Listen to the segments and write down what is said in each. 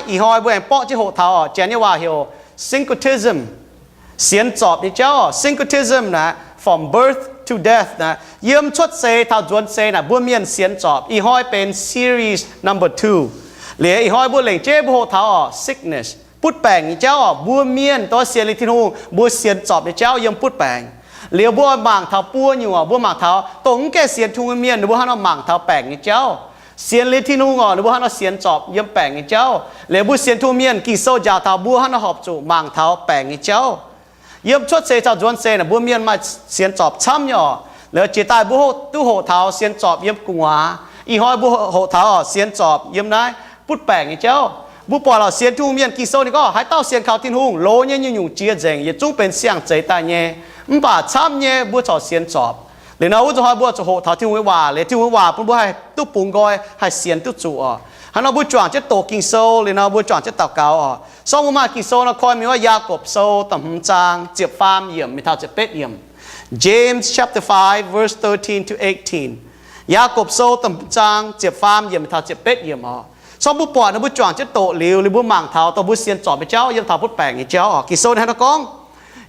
Ih hnoi mbuo aengx borqv jienv hoqc taux orqc, Janx nyei waac heuc syncretism, sienx zorpc nyei jauv orqc. Syncretism naaic, from birth to death naaic, yiem cuotv seix taux nzuonx seix naaic mbuo mienh sienx zorpc. Ih hnoi benx series number two. Liuz ih hnoi mbuo lengc jeiv mbuo hoqc taux orqc, sickness, butv baengc nyei jauv orqc. Mbuo mienh dongh sienx liuz Tin-Hungh mbuo sienx zorpc nyei jauv yiem butv baengc. Liuz mbuo mangc taux buo nyungc orqc, mbuo mangc taux dongh mv gaengh sienx Tin-Hungh nyei mienh ninh mbuo hnangv nor mangc taux baengc nyei jauv. Sienx liuz Tin-Hungh orqc, ninh mbuo hnangv nor sienx zorpc yiem baengc nyei jauv. Liuz mbuo sienx Tin-Hungh mienh, Ging-Sou njaaux taux mbuo hnangv nor horpc zuqc mangc taux baengc nyei jauv. Yiem cuotv seix caux nzuonx seix naaic mbuo mienh maaih sienx zorpc camv nyei orqc. Liuz jiex daaih mbuo hoqc, duqv hoqc taux sienx zorpc yiem gu'nguaaz. Ih hnoi mbuo hoqc taux orqc, sienx zorpc yiem naaiv butv baengc nyei jauv. Mbuo buatc orqc, sienx Tin-Hungh mienh, Ging-Sou ninh gorngv haaix dauh sienx kaux Tin-Hungh, loz nyei nyungc-nyungc jiex nzengc, yietc zungv benx siang-zeix daaih nyei. Mv baac camv nyei mbuo corc sienx zorpc. Liuz nor wuov zanc hnoi mbuo zuqc hoqc taux Tin-Hungh nyei waac, liuz Tin-Hungh nyei waac bun mbuo haih duqv bungx nqoi, haih sienx duqv zuqc orqc. Hnangv nor mbuo juangc jienv doqc Ging-Sou, liuz nor mbuo juangc jienv daux gaux orqc. Sorng mbuo maaih Ging-Sou nor koi mingh wuov Yaagorpc Sou da'hmz zaang ziepc faam yiemc mingh taux ziepc betv yiemc. James chapter five, verse thirteen to eighteen. Yaagorpc Sou da'hmz zaang ziepc faam yiemc mingh taux ziepc betv yiemc orqc. Sorng mbuo buatc nor mbuo juangc jienv doqc liuz, liuz mbuo mangc taux dongh mbuo sienx zorpc nyei jauv yiem taux butv baengc nyei jauv orqc. Ging-Sou ninh hnangv nor gorngv,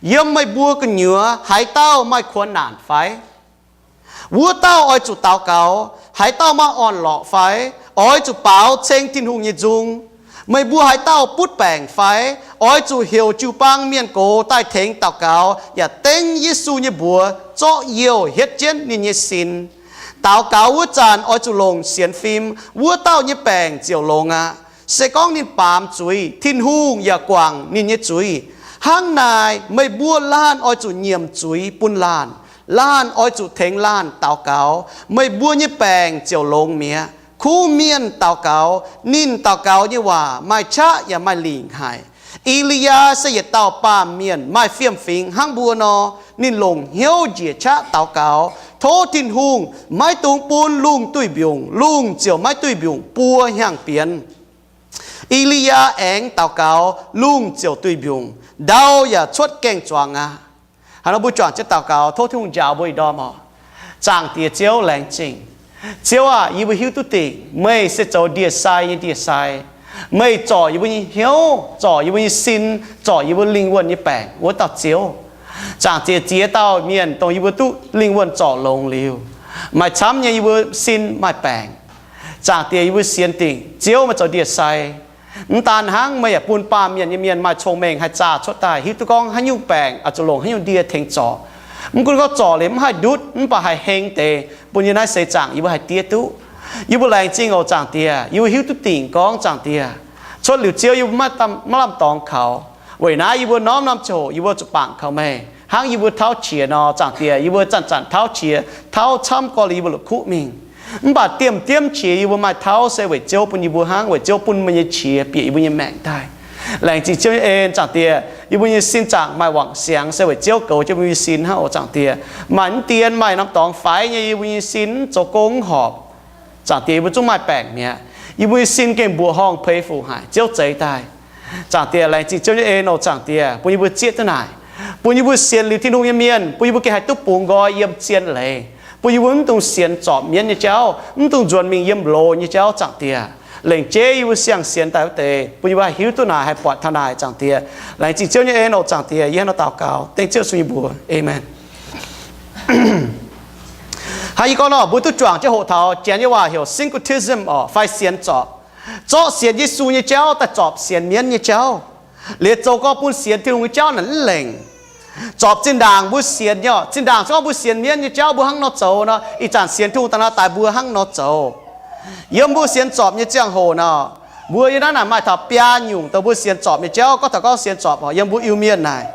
yiem meih mbuo gu'nyuoz haaix dauh maaih kuonx naanc fai? Wuov dauh oix zuqc daux gaux. Haaix dauh maaih orn-lorqc fai? Oix zuqc baaux ceng Tin-Hungh nyei nzung. Meih mbuo haaix dauh butv baengc fai? Oix zuqc heuc jiu-baang mienh gox daaih tengx daux gaux, yaac dengv Yesu nyei mbuox zorqv youh hietv jienv ninh nyei sin. Daux gaux wuov zanc oix zuqc longc sienx fim, wuov dauh nyei baengc ziouc longx aqv. Se gorngv ninh baamz zuiz, Tin-Hungh yaac guangc ninh nyei zuiz. Hnangv naaic, meih mbuo laanh oix zuqc nyiemc zuiz bun laanh. Laanh oix zuqc tengx laanh daux gaux, meih mbuo nyei baengc ziouc longx mi'aqv. Kuv mienh daux gaux, ninh daux gaux nyei waac maaih qaqv yaac maaih lingc haic. E^li^yaa se yietc dauh baamh mienh maaih fiem-fingx hnangv mbuo nor. Ninh longc hnyouv njiec qaqv daux gaux, tov Tin-Hungh maiv dungx bun lungh duih mbiungc, lungh ziouc maiv duih mbiungc buo hnyangx-bienx. E^li^yaa aengx daux gaux, lungh ziouc duih mbiungc, ndau yaac cuotv gaeng-zuangx aqv. Hnangv nor mbuo juangc jienv daux gaux, tov Tin-Hungh njaaux mbuo ih ndorm orqc. Zaangc Diex Ziouv, laengz zingh. Ziouv aah, yie mbuo hiuv duqv dingc meih se zoux ndie-sai nyei Ndie-sai. Meih zorc yie mbuo nyei hnyouv, zorc yie mbuo nyei sin, zorc yie mbuo lingh wuonh nyei baengc wuov dauh Ziouv. Zaangc Diex, ziex dauh mienh dongh yie mbuo duqv lingh wuonh zorc longx liuz, maaih camv nyei yie mbuo sin maaih baengc. Zaangc Diex, yie mbuo sienx dingc Ziouv meih zoux ndie-sai. Mv daan hnangv, meih yaac bun baamh mienh nyei mienh maaih cong-mengh haih zaah cuotv daaih, hiuv duqv gorngv haaix nyungc baengc oix zuqc longc haaix nyungc ndie tengx zorc. Mv gunv gorngv zorc liuz mv haih ndutv, mv baac haih heng deix, bun yie naaiv seix zaangc yie mbuo haih diev duqv. Yie mbuo laengz zingh oc Zaangc Diex, yie mbuo hiuv duqv dingc gorngv Zaangc Diex, cuotv liuz Ziouv yie mbuo maiv lamh dorngx kaux. Weic naaiv yie mbuo norm-norm ziangh hoc yie mbuo zuqc bangc kaux meih, hnangv yie mbuo tauv qiex nor. Zaangc Diex, yie mbuo zanc-zanc tauv qiex, tauv camv gorx liuz yie mbuo la'kuqv mingh. Mv baac diemv-diemv qiex yie mbuo maaih tauv se weic Ziouv bun yie mbuo hnangv, weic Ziouv bun meih nyei qiex bieqc yie mbuo nyei maengc daaih. Laengz zingh Ziouv nyei en, Zaangc Diex, yie mbuo nyei sin zaangc maaih wangc siangx se weic Ziouv goux jienv mbuo nyei sin hnangv oc Zaangc Diex. Maaih mv dien maaih norm dorngx faix nyei yie mbuo nyei sin mv zoux gong mv horpc. Zaangc Diex, yie mbuo zungv maaih baengc mi'aqv. Yie mbuo nyei sin gengh mbuoqc horngh peix fuc haic, Ziouv zeix daaih. Zaangc Diex, laengz zingh Ziouv nyei en oc Zaangc Diex, bun yie mbuo zieqv duqv naaic, bun yie mbuo sienx liuz Tin-Hungh nyei mienh, bun yie mbuo gengh haih duqv bungx nqoi yiem zien leiz, bun yie mbuo mv dungx sienx zorpc mienv nyei jauv, mv dungx nzuonx mingh yiem loz nyei jauv Zaangc Diex. Lengc jeiv yie mbuo siang-sienx daaih wuov deix, bun yie mbuo haih hiuv duqv naaic, haih buatc taux naaic Zaangc Diex. Laengz zingh Ziouv nyei en oc Zaangc Diex, yie hnangv nor daux gaux dengv Ziouv Yesu nyei mbuox, aamen. Hnangv yie gorngv nor, mbuo duqv juangc jienv hoqc taux Janx nyei waac heuc syncretism orqc, fai sienx zorpc. Zorqv sienx Yesu nyei jauv daaih zorpc sienx mienv nyei jauv. Liuz zoux gorngv bun sienx Tin-Hungh nyei jauv naaic mv lengc. Zorpc zinh ndaangc mbuo sienx nyei orqc, zinh ndaangc se gorngv mbuo sienx mienv nyei jauv mbuo hnangv nor zoux nor, ih zanc sienx Tin-Hungh daaih nor daaih mbuo hnangv nor zoux. Yiem mbuo sienx zorpc nyei ziangh hoc nor, mbuo yiem naaiv naaic maaih taux biaa nyungc dongh mbuo sienx zorpc nyei jauv. Gorngv taux gorngv sienx zorpc orqc, yiem mbuo Iu-Mienh naaic,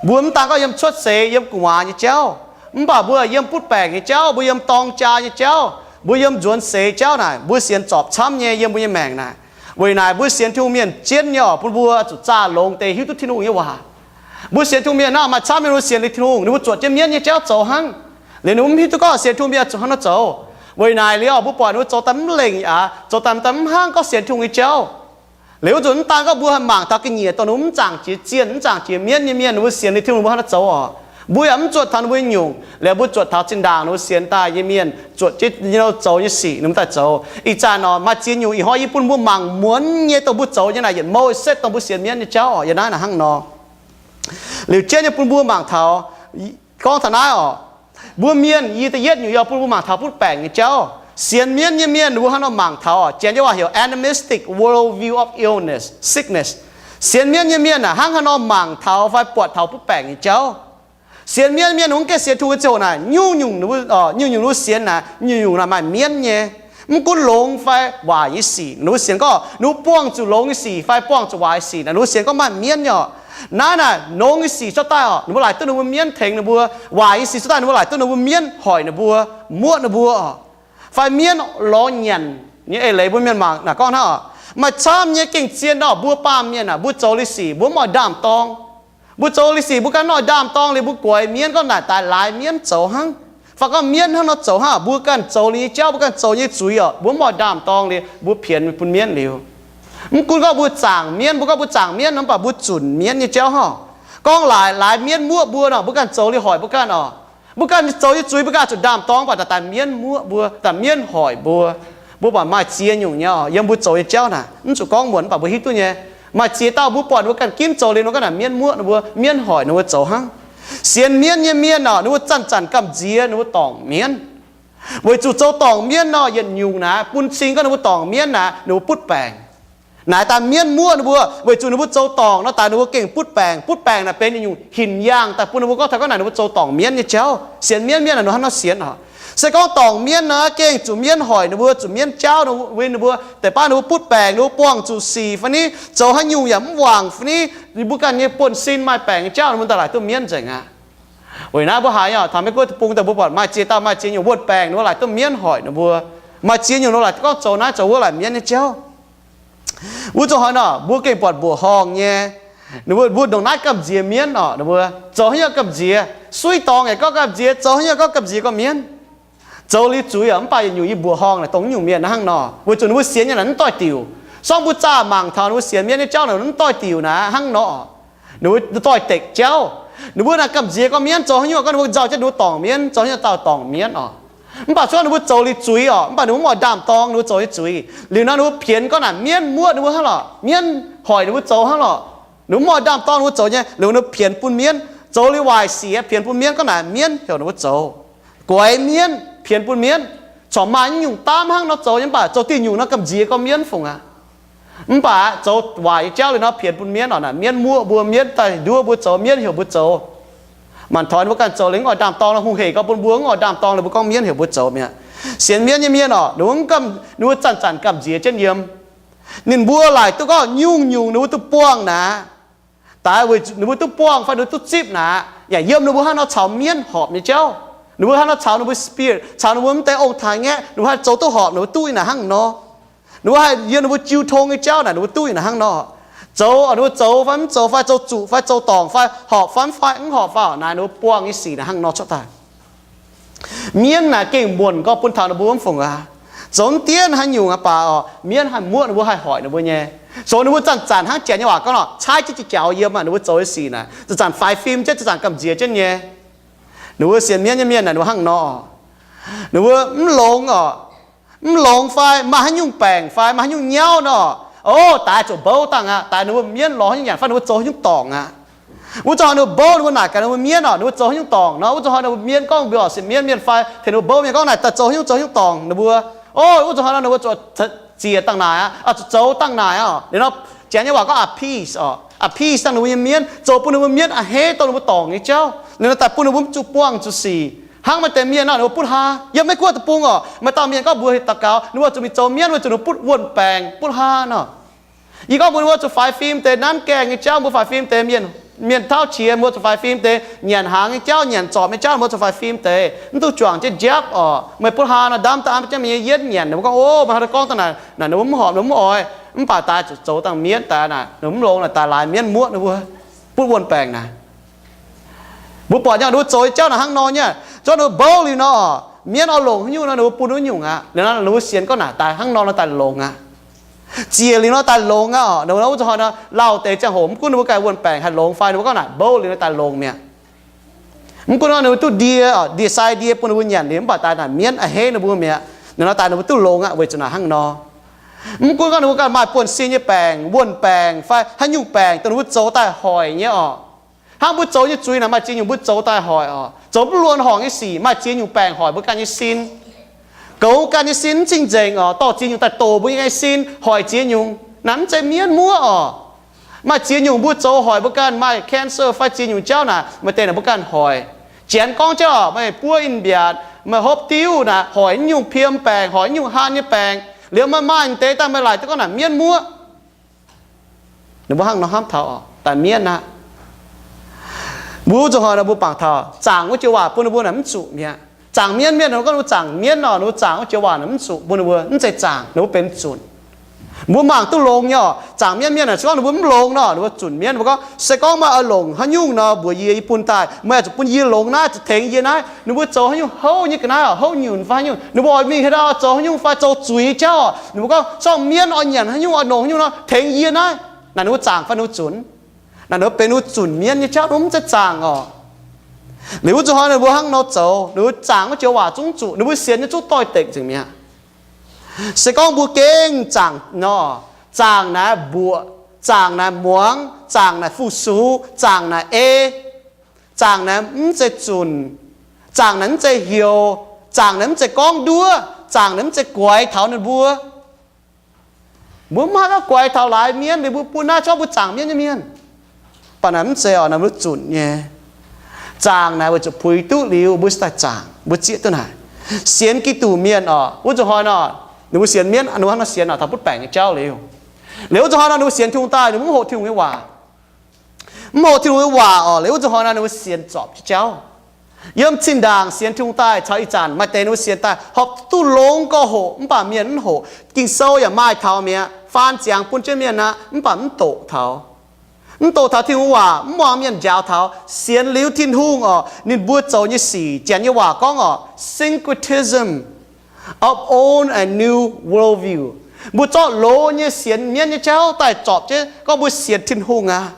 mbuo mv daan gorngv yiem cuotv seix yiem gu'nguaaz nyei jauv, mv baac mbuo yiem butv baengc nyei jauv, mbuo yiem dorng jaa nyei jauv, mbuo yiem nzuonx seix jauv naaic, mbuo sienx zorpc camv nyei yiem mbuo nyei maengc naaic. Weic naaic mbuo sienx Tin-Hungh mienh jienv nyei orqc, bun mbuo zuqc zaah longx deix hiuv duqv Tin-Hungh nyei waac. Mbuo sienx Tin-Hungh mienh naaic maaih camv mienh mbuo sienx liuz Tin-Hungh, ninh mbuo zuotc jienv mienv nyei jauv zoux hnangv. Liuz ninh mbuo mv hiuv duqv gorngv sienx Tin-Hungh mienh zuqc hnangv nor zoux. Weic naaic liuz orqc, mbuo buatc ninh mbuo zoux daaih mv lengc aqv, zoux daaih daaih mv hnangv gorngv sienx Tin-Hungh nyei jauv. Liuz wuov nzunc mv daan gorngv mbuo haih mangc taux ga'nyiec dongh ninh mbuo mv zaangc jiex zienh, mv zaangc jiex mienv nyei mienh, ninh mbuo sienx liuz Tin-Hungh ninh mbuo hnangv nor zoux orqc. Mbuo yaac mv zuotc taux ninh mbuo nyungc, liuz mbuo zuotc taux zinh ndaangc ninh mbuo sienx daaih nyei mienh zuotc jienv zoux nyei sic ninh mbuo daaih zoux. Ih zanc nor maaih ziex nyungc ih hnoi yie bun mbuo mangc muonz nyei dongh mbuo zoux nyei naaic yietc mouc setv dongh mbuo sienx mienv nyei jauv oc. Yiem naaiv naaic hnangv nor. Liuz jienv nyei bun mbuo mangc taux, gorngv taux naaiv oc, mbuo mienh, yie da'yietv nyungc yie bun mbuo mangc taux butv baengc nyei jauv. Sienx mienv nyei mienh mbuo hnangv nor mangc taux oc, Janx nyei waac heuc animistic worldview of illness, sickness. Sienx mienv nyei mienh aah, hnangv haaix nor mangc taux fai buatc taux butv baengc nyei jauv? Sienx mienv mienh mv gaengh sienx Tin-Hungh nyei ziangh hoc naaic, nyungc-nyungc, nyungc-nyungc ninh mbuo sienx naaic, nyungc-nyungc naaic maaih mienv nyei. Mv gunv longx fai waaic nyei sic ninh mbuo sienx gorngv ninh mbuo buangh zuqc longx nyei sic fai buangh zuqc waaic nyei sic naaic ninh mbuo sienx gorngv maaih mienv nyei oc. Naaiv naaic longx nyei sic cuotv daaih oc, ninh mbuo laaic duqv ninh mbuo mienv tengx ninh mbuo. Waaic nyei sic cuotv daaih ninh mbuo laaic duqv ninh mbuo mienv hoic ninh mbuo, muoqv ninh mbuo oc. Fai mienv lorz nyanc nyei eix leiz mbuo mienh mangc naaic gorngv hnangv oc, maaih camv nyei gengh zien oc. Mbuo baamh mienh aah, mbuo zoux liuz sic mbuo mv oix ndaam-dorng. Mbuo zoux liuz sic mbuo ganh mv oix ndaam-dorng liuz mbuo guaix mienv gorngv naaic daaih laaix mienv zoux hnangv, fai gorngv mienv hnangv nor zoux hnangv. Mbuo ganh zoux liuz nyei jauv, mbuo ganh zoux nyei zuiz oc, mbuo mv oix ndaam-dorng liuz mbuo pienx bun mienv liuz. Mv gunv gorngv mbuo zaangc mienv, mbuo gorngv mbuo zaangc mienv nor mv baac mbuo zunc mienv nyei jauv hnangv. Gorngv laaix, laaix mienv muoqv mbuo nor, mbuo ganh zoux liuz hoic mbuo ganh oc. Mbuo ganh zoux nyei zuiz mbuo ganh zuqc ndaam-dorng, mv baac daaih mienv muoqv mbuo, daaih mienv hoic mbuo. Mbuo buatc maaih ziex nyungc nyei oc, yiem mbuo zoux nyei jauv naaic, mv zuqc gorngv muonc mv baac mbuo hiuv duqv nyei. Maaih ziex dauh mbuo buatc ninh mbuo ganh ginv zoux liuz ninh mbuo ganh naaic mienv muoqv ninh mbuo, mienv hoic ninh mbuo zoux hnangv. Sienx mienv nyei mienh oc, ninh mbuo zanc-zanc gamh nziex ninh mbuo dorngc mienv. Weic zuqc zoux dorngc mienv nor yietc nyungc naaic bun cing gorngv ninh mbuo dorngc mienv naaic ninh mbuo butv baengc. Naaic daaih mienv muoqv ninh mbuo, weic zuqc ninh mbuo zoux dorngc nor daaih ninh mbuo gengh butv baengc. Butv baengc naaic benx yietc nyungc hinc yaangh daaih bun ninh mbuo gorngv taux gorngv naaic ninh mbuo zoux dorngc mienv nyei jauv. Sienx mienv mienh naaic ninh hnangv nor sienx oc. Se gorngv dorngc mienv nor gengh zuqc mienv hoic ninh mbuo, zuqc mienv jaauv ninh mbuo, win ninh mbuo, deix baav ninh mbuo butv baengc, ninh mbuo buangh zuqc sic fai ni, zoux haaix nyungc yaac mv wangc fai ni, ninh mbuo ganh nyei buonv-sin maaih baengc nyei jauv ninh mbuo daaih laaic duqv mienv nzengc aqv. Weic naaiv mbuo haiz oc, taux Meiv Guoqv deic-bung daaih mbuo buatc maaih ziex dauh maaih ziex nyungc wuon-baengc ninh mbuo laaic duqv mienv hoic ninh mbuo. Maaih ziex nyungc ninh mbuo laaic duqv gorngv zoux naaiv zoux wuov laaic mienv nyei jauv. Wuov zuqc hnoi nor mbuo gengh buatc mbuoqc horngh nyei. Ninh mbuo, mbuo ndongc naaiv gamh nziex mienv oc. Ninh mbuo zoux haaix nyungc gamh nziex, suiv dorngx yaac gorngv gamh nziex, zoux haaix nyungc gorngv gamh nziex gorngv mienv. Zoux liuz zuiz yaac mv baac yietc nyungc yie mbuoqc horngh naaic dongh nyungc mienh hnangv nor, weic zuqc ninh mbuo sienx nyei naaic mv doix-diuc. Sorng mbuo zaah mangc taux ninh mbuo sienx mienv nyei jauv naaic mv doix-diuc naaic hnangv nor. Ninh mbuo doix-dekc jauv. Ninh mbuo naaic gamh nziex gorngv mienv, zoux haaix nyungc gorngv ninh mbuo nzauh jienv ninh mbuo dorngc mienv, zoux haaix nyungc dauh dorngc mienv oc. Mv baac cuotv ninh mbuo zoux liuz zuiz oc, mv baac ninh mbuo mv oix ndaam-dorng ninh mbuo zoux nyei zuiz. Liuz nor ninh mbuo pienx gorngv naaic mienv muoqv ninh mbuo hnangv lorqc, mienv hoic ninh mbuo zoux hnangv lorqc. Ninh mbuo mv oix ndaam-dorng ninh mbuo zoux nyei, liuz ninh mbuo pienx bun mienv, zoux liuz waaic sic pienx bun mienv gorngv naaic mienv heuc ninh mbuo zoux. Guaix mienv, pienx bun mienv, corc maaih nyungc daamv hnangv nor zoux nyei, mv baac zoux diuh nyungc nor gamh nziex gorngv mienv fungc aqv. Mv baac zoux waaic nyei jauv liuz nor pienx bun mienv oc, naaic mienv muoqv mbuo, mienv daaih nduov mbuo zoux, mienv heuc mbuo zoux. Manc-taux ninh mbuo ganh zoux liuz mv oix ndaam-dorng nor, hungh heic gau bun mbuo mv oix ndaam-dorng liuz mbuo gorngv mienv heuc mbuo zoux mi'aqv. Sienx mienv nyei mienh oc, ninh mbuo zanc-zanc gamh nziex jienv yiem. Ninh mbuo laaic duqv gorngv nyungc-nyungc ninh mbuo duqv buangh naaic, daaih weic ninh mbuo duqv buangh fai ninh mbuo duqv zipv naaic, yaac yiem ninh mbuo hnangv nor caux mienv horpc nyei jauv. Ninh mbuo hnangv nor caux ninh mbuo spirit, caux ninh mbuo mv deix ong-taaix ngaeqv, ninh mbuo haih zoux duqv horpc ninh mbuo duqv naaic hnangv nor. Ninh mbuo haih yiem ninh mbuo jiu tong nyei jauv naaic ninh mbuo duqv naaic hnangv nor. Zoux, ninh mbuo zoux fai mv zoux fai zoux zuqc fai zoux dorngc fai horpc fai mv fai mv horpc fai naaic ninh mbuo buangh nyei sic naaic hnangv nor cuotv daaih. Mienv naaic gengh muonc gau bun taux ninh mbuo mv fungc aqv. Zoux mv dienv haaix nyungc aqv baac oc, mienv haih muoqv ninh mbuo, haih hoic ninh mbuo nyei. Zoux ninh mbuo zanc-zanc hnangv janx nyei waac gorngv nor, caaiv jienv jaux yiem aqv. Ninh mbuo zoux nyei sic naaic zanc-zanc faix fim jienv, zanc-zanc gamh nziex jienv nyei. Ninh mbuo sienx mienv nyei mienh naaic ninh mbuo hnangv nor. Ninh mbuo mv longx oc. Mv longx fai maaih haaix nyungc baengc fai maaih haaix nyungc nyauv nor, o, daaix zuqc mbouv dangh aqv. Daaix ninh mbuo mienv lorz haaix nyungc nyanc fai ninh mbuo zoux haaix nyungc dorngc aqv. Wuov zanc ninh mbuo mbouv, ninh mbuo naaic gaax ninh mbuo mienv oc, ninh mbuo zoux haaix nyungc dorngc nor. Wuov zanc hnoi ninh mbuo mienv gorngv mbuo oc, sienx mienv mienh fai tengx ninh mbuo mbouv mienh gorngv naaic daaih zoux haic nyungc, zoux haic nyungc dorngc ninh mbuo, o, wuov zanc hnoi nor ninh mbuo zuqc ziex dangh naaic aqv, zuqc zoux dangh naaic oc. Liuz nor janx nyei waac gorngv appease oc, appease dangh ninh mbuo nyei mienv, zoux bun ninh mbuo mienv a'hneiv dongh ninh mbuo dorngc nyei jauv. Liuz nor daaih bun ninh mbuo mv zuqc buangh zuqc sic. Hnangv maaih deix mienh nor ninh mbuo butv haa. Yiem Meiv Guoqv deic-bung oc, maaih dauh mienh gorngv mbuox heuc daux gaux ninh mbuo zuqc mingh zoux mienv weic zuqc ninh mbuo butv wuon-baengc, butv haa nor. Yie gorngv mbuox ninh mbuo zuqc faix fim deix nanv gaengh nyei jauv, mbuo faix fim deix mienh, mienh tauv qiex, mbuo zuqc faix fim deix nyanc hnaangx nyei jauv, nyanc zorpc nyei jauv, mbuo zuqc faix fim deix, mv duqv juangc jienv njapv oc. Meih butv haa nor, ndamv daaih an jienv meih nyei yietv nyanc. Ninh mbuo gorngv, o, meih hnangv naaiv gorngv dangh naaic, naaic ninh mbuo mv horpc, ninh mbuo mv oix. Mv baac daaih zuqc zoux dangh mienv daaih naaic, ninh mbuo mv longx naaic, daaih laaix mienv muoqv ninh mbuo, butv wuon-baengc naaic. Mbuo buatc nyei ninh mbuo zoux nyei jauv naaic hnangv nor nyei. Zorqv ninh mbuo mbouv liuz nor, mienv oix longc haaix nyungc nor ninh mbuo bun wuov nyungc aqv. Liuz nor ninh mbuo sienx gorngv naaic daaih hnangv nor nor daaih longx aqv. Ziec liuz nor daaih longx aqv oc. Wuov zanc hnoi nor lauh deix ziangh hoc mv gunv ninh mbuo ganh wuon-baengc haih longx fai, ninh mbuo gorngv naaic mbouv liuz nor daaih longx mi'aqv. Mv gunv gorngv ninh mbuo duqv ndie, ndie-sai ndie bun ninh mbuo nyanc liuz, mv baac daaih naaic mienv a'hneiv ninh mbuo mi'aqv. Ninh nor daaih ninh mbuo duqv longx aqv, weic zuqc naaic hnangv nor. Mv gunv gorngv ninh mbuo ganh maaih buonv-sin nyei baengc, wuonh baengc fai haaix nyungc baengc dongh ninh mbuo zoux daaih hoic nyei orqc. Hnangv mbuo zoux nyei zuiz naaic maaih ziex nyungc mbuo zoux daaih hoic orqc. Zoux mv luonx horngc nyei sic maaih ziex nyungc baengc hoic mbuo ganh nyei sin. Goux ganh nyei sin mv cing-nzengc orqc, dorh ziex nyungc daaih doqc mbuo nyei sin, hoic ziex nyungc. Naaic mv zeiz mienv muoqv orqc. Maaih ziex nyungc mbuo zoux hoic mbuo ganh, maaih cancer fai ziex nyungc jauv naaic, maaih deix naaic mbuo ganh hoic. Janx gorngv jauv, maaih buov in-mbiaatc, maaih hopv diuv naaic, hoic nyungc piem baengc, hoic nyungc han nyei baengc. Liuz maaih maaih deix daaih maaih laaic duqv gorngv naaic mienv muoqv. Ninh mbuo hnangv nor hnamv taux daaih mienv aqv. Mbuo zuqc hoic nor mbuo bangc taux zaangc wuov joux waac bun ninh mbuo naaic mv zuqc mi'aqv. Zaangc mienv, mienh ninh mbuo gorngv ninh mbuo zaangc mienv nor, ninh mbuo zaangc wuov joux waac naaic mv zuqc bun ninh mbuo, mv zeiz zaangc, ninh mbuo benx zunc. Mbuo mangc duqv longx nyei orqc. Zaangc mienv mienh naaic se gorngv ninh mbuo mv longx nor, ninh mbuo zunc mienv. Ninh mbuo gorngv, se gorngv meih oix longc haaix nyungc nor, mbuox yie, yie bun daaih. Meih oix zuqc bun yie longx naaiv, zuqc tengx yie naaiv. Ninh mbuo zoux haaix nyungc houv nyei ga'naaiv orqc, houv nyunc fai haaix nyungc, ninh mbuo oix mingh haaix ndau zoux haaix nyungc fai zoux zuiz jauv orqc, ninh mbuo gorngv, se gorngv mienv oix nyanc haaix nyungc, oix longc haaix nyungc nor, tengx yie naaiv. Naaic ninh mbuo zaangc fai ninh mbuo zunc? Naaic ninh mbuo benx ninh mbuo zunc mienv nyei jauv, ninh mbuo mv zeiz zaangc orqc. Liuz wuov zuqc hnoi ninh mbuo hnangv nor zoux, ninh mbuo zaangc wuov joux waac zungv zuqc, ninh mbuo sienx nyei zungv doix-dekc nzengc mi'aqv. Se gorngv mbuo gengh zaangc nor, zaangc naaic mbuoqc, zaangc naaic muangx, zaangc naaic fu-sux, zaangc naaic ei, zaangc naaic mv zeiz zunc, zaangc naaic mv zeiz heuc, zaangc naaic mv zeiz gorngv nduov, zaangc naaic mv zeiz guaix taux ninh mbuo. Mbuo mv haih gorngv guaix taux laaix mienv, liuz mbuo bun naaiv gorngv mbuo zaangc mienv nyei mienh. Mv baac naaic mv zeiz orqc, naaic mbuo zunc nyei. Zaangc naaic weic zuqc puix duqv liuz mbuo daaih zaangc, mbuo zieqv duqv naaic. Sienx Giduc mienh orqc, wuov zuqc hnoi nor, ninh mbuo sienx mienv, ninh mbuo hnangv nor sienx orqc, taux butv baengc nyei jauv liuz. Liuz wuov zuqc hnoi nor ninh mbuo sienx Tin-Hungh daaih, ninh mbuo mv hoqc Tin-Hungh nyei waac. Mv hoqc Tin-Hungh nyei waac orqc, liuz wuov zuqc hnoi nor ninh mbuo sienx zorpc jienv jauv. Yiem zinh ndaangc sienx Tin-Hungh daaih caux ih zanc maaih deix ninh mbuo sienx daaih horpc duqv longx gorx-hoqc, mv baac mienh mv hoqc. Ging-Sou yaac maaih taux mi'aqv, faan ziangx bun jienv mienh aqv, mv baac mv doqc taux. Mv doqc taux Tin-Hungh waac, mv muangx mienh njaaux taux. Sienx liuz Tin-Hungh orqc, ninh mbuo zoux nyei sic, Janx nyei waac gorngv orqc, syncretism of own and new worldview. Mbuo zorqv loz nyei sienx mienv nyei jauv daaih zorpc jienv gorngv mbuo sienx Tin-Hungh aqv.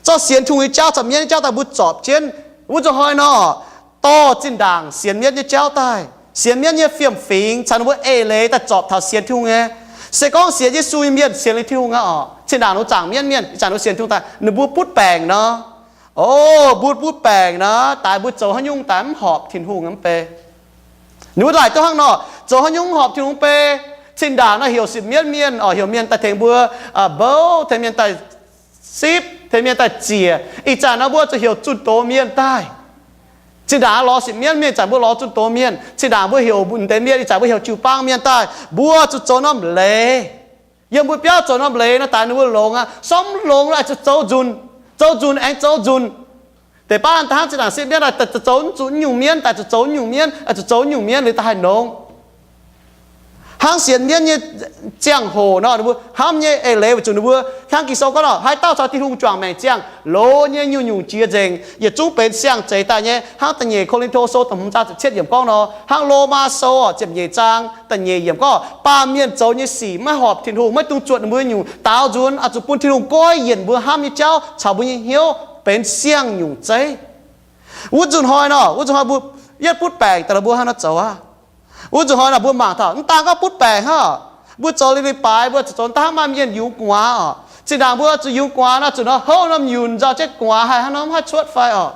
Zorqv sienx Tin-Hungh nyei jauv caux mienv nyei jauv daaih mbuo zorpc jienv. Wuov zuqc hnoi nor, dorh zinh ndaangc sienx mienv nyei jauv daaih, sienx mienv nyei fiem-fingx caux ninh mbuo eix leiz daaih zorpc taux sienx Tin-Hungh nyei. Se gorngv sienx Yesu nyei mienh sienx liuz Tin-Hungh aqv orqc, zinh ndaangc ninh zaangc mienv mienh, ih zanc ninh sienx Tin-Hungh daaih, ninh mbuo butv baengc nor, o, mbuo butv baengc nor, daaix mbuo zoux haaix nyungc daaih mv horpc Tin-Hungh mv bei. Ninh mbuo laaic duqv hnangv nor, zoux haaix nyungc mv horpc Tin-Hungh bei. Zinh ndaangc nor heuc sipv mienv mienh orqc, heuc mienh daaih tengx mbuo mbouv, tengx mienh daaih sipv, tengx mienh daaih ziec. Ih zanc nor mbuo zuqc heuc zunh doz mienh daaih. Zinh ndaangc lorz sipv mienv mienh, ih zanc mbuo lorz zunh doz mienh. Zinh ndaangc mbuo heuc ndeic mienh, ih zanc mbuo heuc jiu-baang mienh daaih. Mbuo zuqc zoux norm leiz. Yiem mbuo biauv zoux norm leiz nor, daaix ninh mbuo longx aqv. Sorng mv longx nor, zuqc zoux nzunc. Zoux nzunc aengx zoux nzunc. Deix baav daaih hnangv zinh ndaangc sipv mienv daaih, zuqc zoux mv zuqc nyungc mienv, daaih zuqc zoux nyungc mienv, zuqc zoux nyungc mienv liuz daaih haih longx. Hnangv sienx mienv nyei ziangh hoc nor, ninh mbuo hnamv nyei eix leiz weic zuqc ninh mbuo hnangv Ging-Sou gorngv nor, haaix dauh caux Tin-Hungh juangc maengc ziangh, loz nyei nyungc-nyungc jiex nzengc, yietc zungv benx siang-zeix daaih nyei. Hnangv da'nyeic Ko^lin^to Sou da'hmz zaang ziepc cietv yiemc gorngv nor, hnangv Lomaa Sou ziepc nyeic zaang da'nyeic yiemc gorngv, baamh mienh zoux nyei sic maiv horpc Tin-Hungh, maiv dungx zuotc ninh mbuo nyei nyungc daaux nzuonx, oix zuqc bun Tin-Hungh goiv yienc mbuo hnamv nyei jauv caux mbuo nyei hnyouv benx siang-nyungc zeiv. Wuov nzunc hnoi nor, wuov nzunc hnoi mbuo yietv butv baengc daaih, mbuo hnangv nor zoux aqv. Wuov nzunc hnoi nor mbuo mangc taux, mv daan gorngv butv baengc hnangv, mbuo zoux liuz leiz-baaix mbuo zuqc zoux daaih hnangv maaih mienh yungz gu'nguaaz orqc. Zinh ndaangc mbuo zuqc yungz gu'nguaaz nor, zuqc nor houv norm nyunc nzauh jienv gu'nguaaz haih hnangv nor mv haih cuotv fai orqc.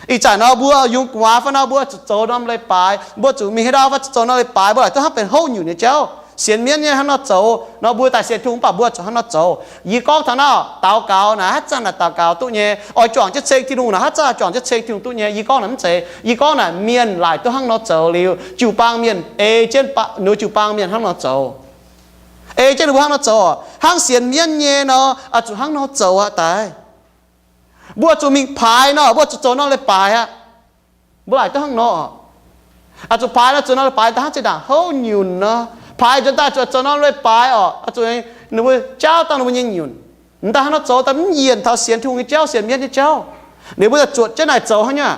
Ih zanc nor mbuo yungz gu'nguaaz fai nor mbuo zuqc zoux norm leiz-baaix, mbuo zuqc mingh haaix ndau fai zuqc zoux norm leiz-baaix, mbuo laaic duqv hnangv benx houv nyunc nyei jauv. Sienx mienv nyei hnangv nor zoux nor, mbuo daaih sienx Tin-Hungh mv baac mbuo zuqc hnangv nor zoux. Yie gorngv taux naaiv daux gaux naaic, haaix zanc naaic daux gaux duqv nyei. Oix juangc jienv ceng Tin-Hungh naaic, haaix zanc juangc jienv ceng Tin-Hungh duqv nyei. Yie gorngv naaic mv zeiz. Yie gorngv naaic mienh laaic duqv hnangv nor zoux liuz, jiu-baang mienh ei jienv, ninh jiu-baang mienh hnangv nor zoux. Ei jienv ninh mbuo hnangv nor zoux. Hnangv sienx mienv nyei nor, oix zuqc hnangv nor zoux aqv daaih. Mbuo zuqc mingh paaix nor, mbuo zuqc zoux norm leiz-baaix aqv. Mbuo laaic duqv hnangv nor. Oix zuqc paaix nor, zoux norm leiz-baaix daaih hnangv zinh ndaangc houv nyunc nor. Paaix nzuonx daaih zuqc zoux norm leiz-baaix orqc, oix zuqc ninh mbuo jaauv dangh ninh mbuo nyei nyunc. M'daaih hnangv nor zoux daaih mv yienc taux sienx Tin-Hungh nyei jauv, sienx mienv nyei jauv. Liuz mbuo zuotc jienv naaic zoux hnangv nyungc.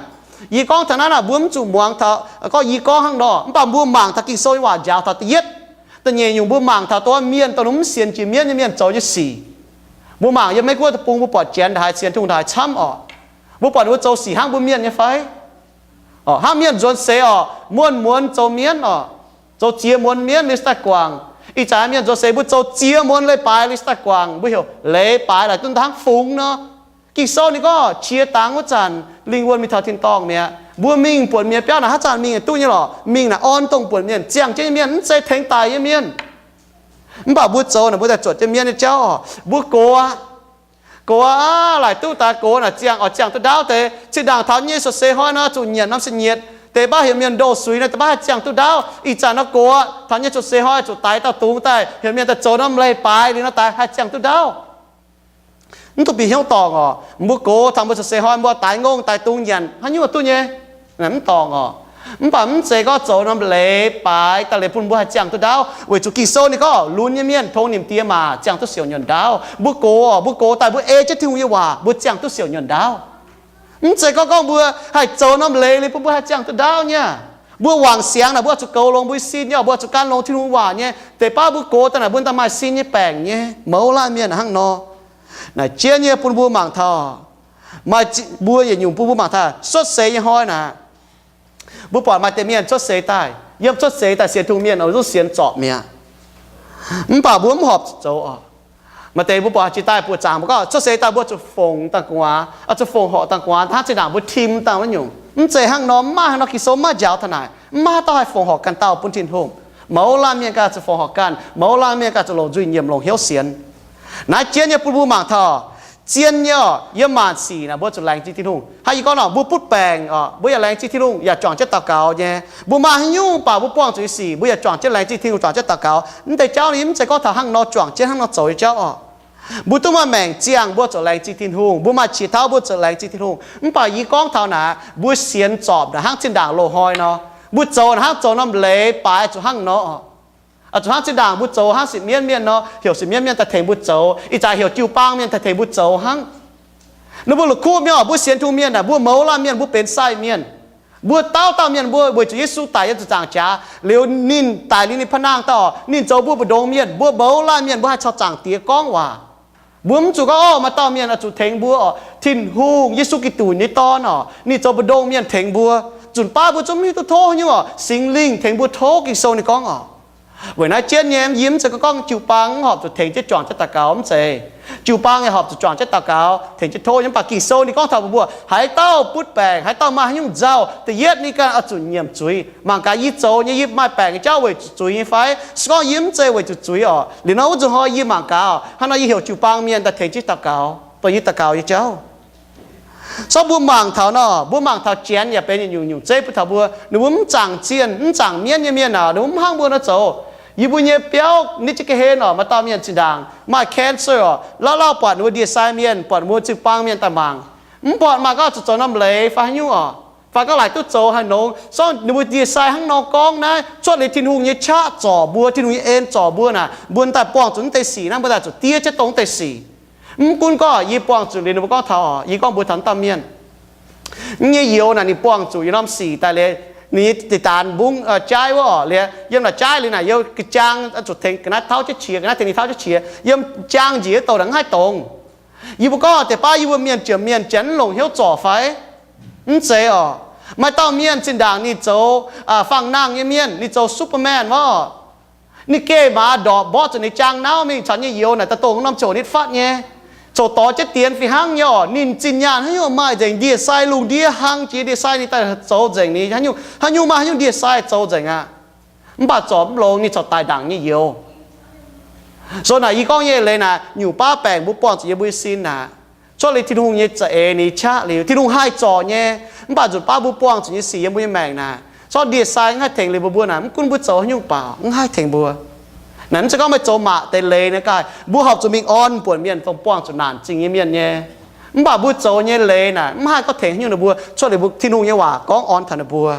Yie gorngv taux naaiv naaic, mbuo mv zuqc muangx taux gorngv yie gorngv hnangv nor, mv baac mbuo mangc taux Ging-Sou nyei waac njaaux taux da'yietv. Da'nyeic nyungc mbuo mangc taux dongh mienh dongh mv sienx jiex mienv nyei mienh zoux nyei sic. Mbuo mangc yiem Meiv Guoqv deic-bung mbuo buatc Janx haaix sienx Tin-Hungh haaix camv orqc. Mbuo buatc ninh mbuo zoux sic hnangv mbuo mienh nyei fai? Hnangv mienh nzuonx seix oc, muonz-muonz zoux mienv oc, zoux ziex muonz mienv liuz se daaih guangc. Ih zanc mienh nzuonx seix mbuo zoux ziex muonz leiz-baaix liuz se daaih guangc, mbuo heuc leiz-baaix laaic duqv hnangv fungx nor. Ging-Sou ninh gorngv qiex dangx wuov zanc lingh wuonh mingh taux tin-dorngh mi'aqv. Mbuo mingh buonc mienh biauv naaic haaix zanc mingh duqv nyei lorqc. Mingh naaic orn dongh buonc mienh, ziangh jienv nyei mienh, mv zeiz tengx daic nyei mienh. Mv baac mbuo zoux naaic mbuo daaih zuotc jienv mienv nyei jauv oc. Mbuo gox aqv. Gox aqv, laaic duqv daaih gox naaic ziangh oix ziangh duqv ndaauv deix. Zinh ndaangc taux nyei cuotv seix hnoi nor zuqc nyietc norm se nyietc. Deix baav heuc mienh ndoh suix nor deix baav haih ziangh duqv ndaauv. Ih zanc nor gox aqv, taux nyei cuotv seix hnoi zuqc daix dauh dungz daaih heuc mienh daaih zoux norm leiz-baaix liuz nor daix haih ziangh duqv ndaauv. Mv dungx bieqc hnyouv dorngc oc. Mbuo gox taux mbuo cuotv seix hnoi mbuo daix ngongh daix dungz nyanc haaix nyungc duqv nyei. Mv dorngc oc. Mv baac mv zeiz gorngv zoux norm leiz-baaix daaih liuz bun mbuo haih ziangh duqv ndaauv weic zuqc Ging-Sou ninh gorngv lunx nyei mienh tongx nimc die maac ziangh duqv siouc nyuonh ndaauv. Mbuo gox oc, mbuo gox daaih mbuo ei jienv Tin-Hungh nyei waac mbuo ziangh duqv siouc nyuonh ndaauv. Mv zeiz gorngv gorngv mbuo haih zoux norm leiz liuz bun mbuo haih ziangh duqv ndaauv nyei. Mbuo wangc siangx naaic mbuo oix zuqc goux longx mbuo sin nyei oc, mbuo oix zuqc gan longx Tin-Hungh waac nyei. Deix baav mbuo gox daaih naaic mbuo daaih maaih sin nyei baengc nyei. Mouz laanh mienh hnangv nor. Naaic jienv nyei bun mbuo mangc taux, maaih mbuo yietc nyungc bun mbuo mangc taux cuotv seix nyei hnoi naaic, mbuo buatc maaih deix mienh cuotv seix daaih, yiem cuotv seix daaih sienx Tin-Hungh mienh oix zuqc sienx zorpc mi'aqv. Mv baac mbuo mv horpc zuqc zoux oc. Maaih deix mbuo buatc jiex daaih buoqc zaangc mbuo gorngv cuotv seix daaih mbuo zuqc fongc dangh gu'nguaaz, zuqc fongc horqc dangh gu'nguaaz hnangv zinh ndaangc mbuo tim dangh wuov nyungc. Mv zeiz hnangv nor, mv maaih hnangv nor, Ging-Sou mv maaih njaaux taux naaic. Mv maaih dauh haih fongc horqc ganh dauh bun Tin-Hungh. Mouz laanh mienh ganh zuqc fongc horqc ganh, mouz laanh mienh ganh zuqc longc nzuih nyiemc longc hnyouv sienx. Naaiv jienv nyei bun mbuo mangc taux, zien nyei oc, yiem maanc sic naaic mbuo zuqc laengz zingh Tin-Hungh. Hnangv yie gorngv nor, mbuo butv baengc oc, mbuo yaac laengz zingh Tin-Hungh yaac juangc jienv daux gaux nyei. Mbuo maaih haaix nyungc baac mbuo buangh zuqc nyei sic mbuo yaac juangc jienv laengz zingh Tin-Hungh juangc jienv daux gaux. Mv deix jauv ninh mv zeiz gorngv taux hnangv nor juangc jienv hnangv nor zoux nyei jauv oc. Mbuo duqv maaih maengc ziangh mbuo zuqc laengz zingh Tin-Hungh, mbuo maaih qiex tauv mbuo zuqc laengz zingh Tin-Hungh. Mv baac yie gorngv taux naaic mbuo sienx zorpc naaic hnangv zinh ndaangc loz-hnoi nor, mbuo zoux naaic hnangv zoux norm leiz-baaix zuqc hnangv nor. Zuqc hnangv zinh ndaangc mbuo zoux hnangv sipv mienv mienh nor, heuc sipv mienv mienh daaih tengx mbuo zoux. Ih zanc heuc jiu-baang mienh daaih tengx mbuo zoux hnangv. Ninh mbuo la'kuqv mienh oc, mbuo sienx Tin-Hungh mienh naaic mbuo mouz laanh mienh, mbuo benx sai mienh. Mbuo dauh dauh mienh mbuo weic zuqc Yesu daic yiem ziepc nzaangc jaax liuz ninh daic liuz ninh pa'naang dauh, ninh zoux mbuo mbu'ndongx mienh, mbuo mouz laanh mienh mbuo haih caux Zaangc Diex gorngv waac. Mbuo mv zuqc gorngv, Orqv, maaih dauh mienh oix zuqc tengx mbuo oc. Tin-Hungh, Yesu Giduc nyei Dorn oc, ninh zoux mbu'ndongx mienh tengx mbuo. Nzunc baav mbuo zungv mv hiuv duqv tov haaix nyungc oc, Singx Lingh tengx mbuo tov Ging-Sou ninh gorngv oc. Weic naaiv jienv nyei yie mv zeiz gorngv jiu-baang mv horpc zuqc tengx jienv juangc jienv daux gaux, mv zeiz. Jiu-baang yaac horpc zuqc juangc jienv daux gaux tengx jienv tov nyei. Mv baac Ging-Sou ninh gorngv taux mbuo, haaix dauh butv baengc, haaix dauh maaih haaix nyungc nzauh, da'yietv ninh ganh oix zuqc nyiemc zuiz. Mangc gaax yie zoux nyei, yie maaih baengc nyei jauv weic zuqc zuiz nyei fai? Se gorngv yie mv zeiz weic zuqc zuiz oc, liuz nor wuov nzunc hnoi yie mangc gaax, hnangv nor yie heuc jiu-baang mienh daaih tengx jienv daux gaux dongh yie daux gaux nyei jauv. So mbuo mangc taux nor, mbuo mangc taux Janx yaac benx yietc nyungc nyungc zeiv bun taux mbuo. Ninh mbuo mv zaangc zienh mv zaangc mienv nyei mienh aac, ninh mbuo mv hnangv mbuo nor zoux. Yie mbuo nyei biauv nitv jienv ga'hlen oc, maaih dauh mienh zinh ndaangc maaih cancer oc, lauh lauh buatc ninh mbuo ndie-sai mienh, buatc mbuo jiu-baang mienh daaih mangc. Mv buatc maaih gorngv zuqc zoux norm leiz fai haaix nyungc oc, fai gorngv laaic duqv zoux haaix nongx. So ninh mbuo ndie-sai hnangv nor gorngv naaiv cuotv liuz Tin-Hungh nyei qaqv zorc mbuo, Tin-Hungh nyei en zorc mbuo naaic, mbuo daaih buangh zuqc naaiv deix sic naaiv, mbuo daaih zuqc diev jienv dongh naaiv deix sic. Mv gunv gorngv yie buangh zuqc liuz ninh mbuo gorngv taux oc, yie gorngv mbuo taux naaiv dauh mienh nyei youz naaic, ninh buangh zuqc yietc norm sic daaih liuz, ninh nyei deix daanx mbungv jaaiv wuov oc, liuz yiem naaic jaaiv liuz naaic yiem ga'jaang zuqc tengx ga'naaiv tauv jienv qiex, ga'naaiv tengx ninh tauv jienv qiex, yiem jaang njiec douh naaic mv haih dongz. Yie mbuo gorngv deix baav yie mbuo mienh jomc mienh Janx mv longc hnyouv zorc fai? Mv zeiz oc. Maaih dauh mienh zinh ndaangc ninh zoux faang-nangh nyei mienh, ninh zoux Superman wuov oc. Ninh geh maaz ndorpc mborqv zuqc ninh jaang nauv mingh, caux nyei youz naaic daaih dongh norm ziouc nitv fatv nyei, coux dorh jienv dienx fih hnangv nyei oc. Ninh zinh nyaanh haaix nyungc maaih nzengc, ndie-sai lungh ndiev hlang jiex ndie-sai ninh daaih zoux nzengc, ninh haaix nyungc maaih haaix nyungc ndie-sai zoux nzengc aqv. Mv baac zorc mv longx, ninh corc daic ndaangc nyei youz. So naaic yie gorngv nyei leiz naaic, nyungc baav baengc mbuo buangh zuqc yiem mbuo nyei sin naaic, cuotv liuz Tin-Hungh nyei za'eix ninh nyei qaqv liuz, Tin-Hungh haih zorc nyei. Mv baac nzunc baav mbuo buangh zuqc nyei sic yiem mbuo nyei maengc naaic, corc ndie-sai mv haih tengx liuz mbuo, mbuo naaic mv gunv mbuo zoux haaix nyungc baac mv haih tengx mbuo. Naaic mv zeiz gorngv meih zoux maac deix leiz naaic gaaih mbuo horpc zuqc mingh orn buonc mienh dongh buangh zuqc naanc zingh nyei mienh nyei. Mv baac mbuo zoux nyei leiz naaic mv haih gorngv tengx haaix nyungc ninh mbuo, cuotv liuz mbuo Tin-Hungh nyei waac gorngv orn taux ninh mbuo.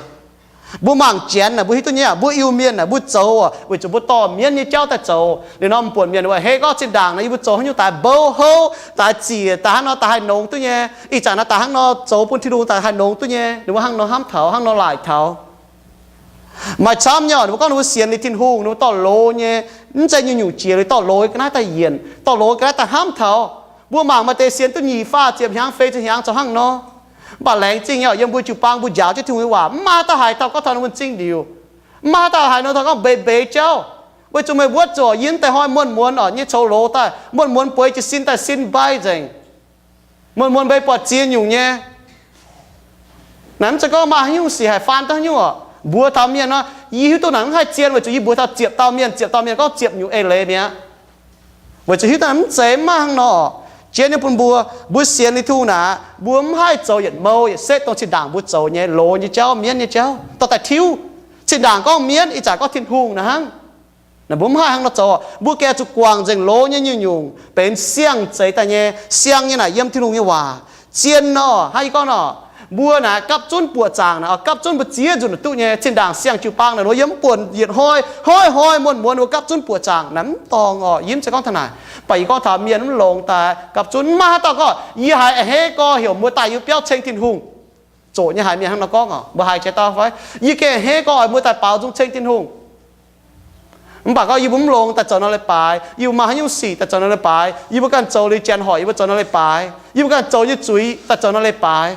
Mbuo mangc Janx naaic mbuo hiuv duqv nyei aqv, mbuo Iu-Mienh naaic mbuo zoux weic zuqc mbuo dorh mienv nyei jauv daaih zoux. Liuz nor mv buonc mienh weic hei gorngv zinh ndaangc naaic yie mbuo zoux haaix nyungc daaih mbou houv, daaih ziec, daaih hnangv nor daaih haih nongx duqv nyei. Ih zanc naaiv daaih hnangv nor zoux bun Tin-Hungh daaih haih nongx duqv nyei. Ninh mbuo hnangv nor hnamv taux, hnangv nor laaic taux. Maaih camv nyei oc, ninh mbuo gorngv ninh mbuo sienx liuz Tin-Hungh, ninh mbuo dorh loz nyei, mv zeiz nyungc-nyungc jiex liuz dorh loz ga'naaiv daaih yienc, dorh loz ga'naaiv daaih hnamv taux. Mbuo mangc maaih deix sienx duqv nyic faah ziepc hnyangx feix ziepc hnyangx zoux hnangv nor. Mv baac laengz zingh nyei, yiem mbuo jiu-baang mbuo njaaux jienv Tin-Hungh nyei waac, mv maaih haaix dauh haiz taux gorngv taux ninh mbuo m'zing ndiux, mv maaih haaix dauh haiz ninh taux gorngv mbeix mbeix jauv. Weic zuqc meih mbuo zuqc yiem deix hnoi muonz-muonz orqc nyei coux loz daaih, muonz-muonz bueix jiez sin daaih sin mbai nzengc, muonz-muonz mbeix buatc ziex nyungc nyei. Naaiv mv zeiz gorngv maaih haaix nyungc sic haih faan duqv haaix nyungc orqc. Mbuo taux mienh nor, yie hiuv duqv naaic mv haih zien weic zuqc yie mbuox taux ziepc dauh mienh, ziepc dauh mienh gorngv ziepc nyungc eix leiz mi'aqv. Weic zuqc hiuv duqv naaic mv zeiz mv maaih hnangv nor orqc. Jien nyei bun mbuo, mbuo sienx Tin-Hungh naaic, mbuo mv haih zoux yietc mouh yietc setv dongh zinh ndaangc mbuo zoux nyei loz nyei jauv, mienv nyei jauv dorh daaih tiuv. Zinh ndaangc gorngv mienv, ih zanc gorngv Tin-Hungh naaic hnangv. Naaic mbuo mv haih hnangv nor zoux. Mbuo gengh zuqc guangc nzengc loz nyei nyungc-nyungc benx siang-zeix daaih nyei. Siang nyei naaic yiem Tin-Hungh nyei waac. Zien nor, hnangv yie gorngv nor, mbuo naaic gapv zunv buoqc zaangc naaic, gapv zunv mbuo ziex nzunc duqv nyei. Zinh ndaangc siang jiu-baang naaic nor yiem mv buonc yietc hnoi, hnoi-hnoi muonz-muonz mbuo gapv zunv buoqc zaangc naaic mv dorngx orqc. Yie mv zeiz gorngv taux naaic, mv baac yie gorngv taux mienh mv longx daaih gapv zunv mv maaih haaix dauh gorngv yie haiz a'hneiv gorx heuc mbuo daaih yiem biauv ceng Tin-Hungh. Zoqc nyei haiz mienh hnangv nor gorngv orqc. Mbuo haiz jiex dauh fai? Yie gengh a'hneiv gorx oix mbuo daaih baaux nzung ceng Tin-Hungh. Mv baac gorngv yie mbuo mv longx daaih zoux nor leiz-baaix, yie mbuo maaih haaix nyungc sic daaih zoux nor leiz-baaix, yie mbuo ganh zoux liuz janx hoic yie mbuo zoux nor leiz-baaix, yie mbuo ganh zoux nyei zuiz daaih zoux nor leiz-baaix.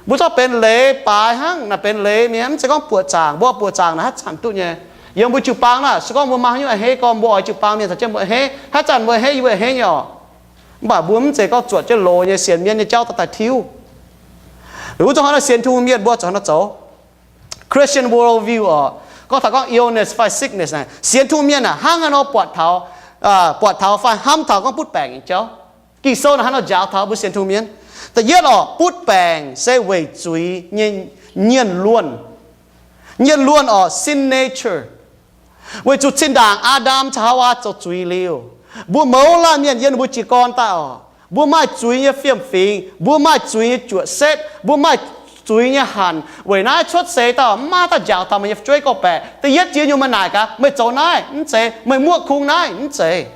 Mbuo zorqv benx leiz-baaix hnangv, naaic benx leiz mi'aqv, mv zeiz gorngv buoqc zaangc. Mbuo buoqc zaangc naaic haaix zanc duqv nyei. Yiem mbuo jiu-baang naaic, se gorngv mbuo maaih haaix nyungc a'hneiv gorx, mbuo oix jiu-baang mienh caux jienv mbuo a'hneiv, haaix zanc mbuo a'hneiv yie mbuo a'hneiv nyei orqc. Mv baac mbuo mv zeiz gorngv zuotc jienv loz nyei sienx mienv nyei jauv daaih daaih tiuv. Wuov zanc hnangv nor sienx Tin-Hungh mienh mbuo zuqc hnangv nor zoux. Christian world view orqc, gorngv taux gorngv illness fai sickness naaic, sienx Tin-Hungh mienh aah, hnangv haaix nor buatc taux, buatc taux fai hnamv taux gorngv butv baengc nyei jauv. Ging-Sou naaic hnangv nor njaaux taux mbuo sienx Tin-Hungh mienh. Da'yietv orqc, butv baengc se weic zuiz nyei nyienh luonh. Nyienh luonh orqc, sin nature. Weic zuqc zinh ndaangc Aa^ndam caux Haawaa zoux zuiz liuz, mbuo mouz laanh mienh yiem ninh mbuo jiez gorn daaih orqc, mbuo maaih zuiz nyei fiem-fingx, mbuo maaih zuiz nyei juoqc setv, mbuo maaih zuiz nyei hanc. Weic naaiv cuotv seix daaih mv maaih dauh njaaux taux meih nyei fu'jueiv gorngv-baeqc, da'yietv jiex nyungc meih naaic gaax, meih zoux naaiv mv zeiz, meih muoqv kungx naaiv mv zeiz.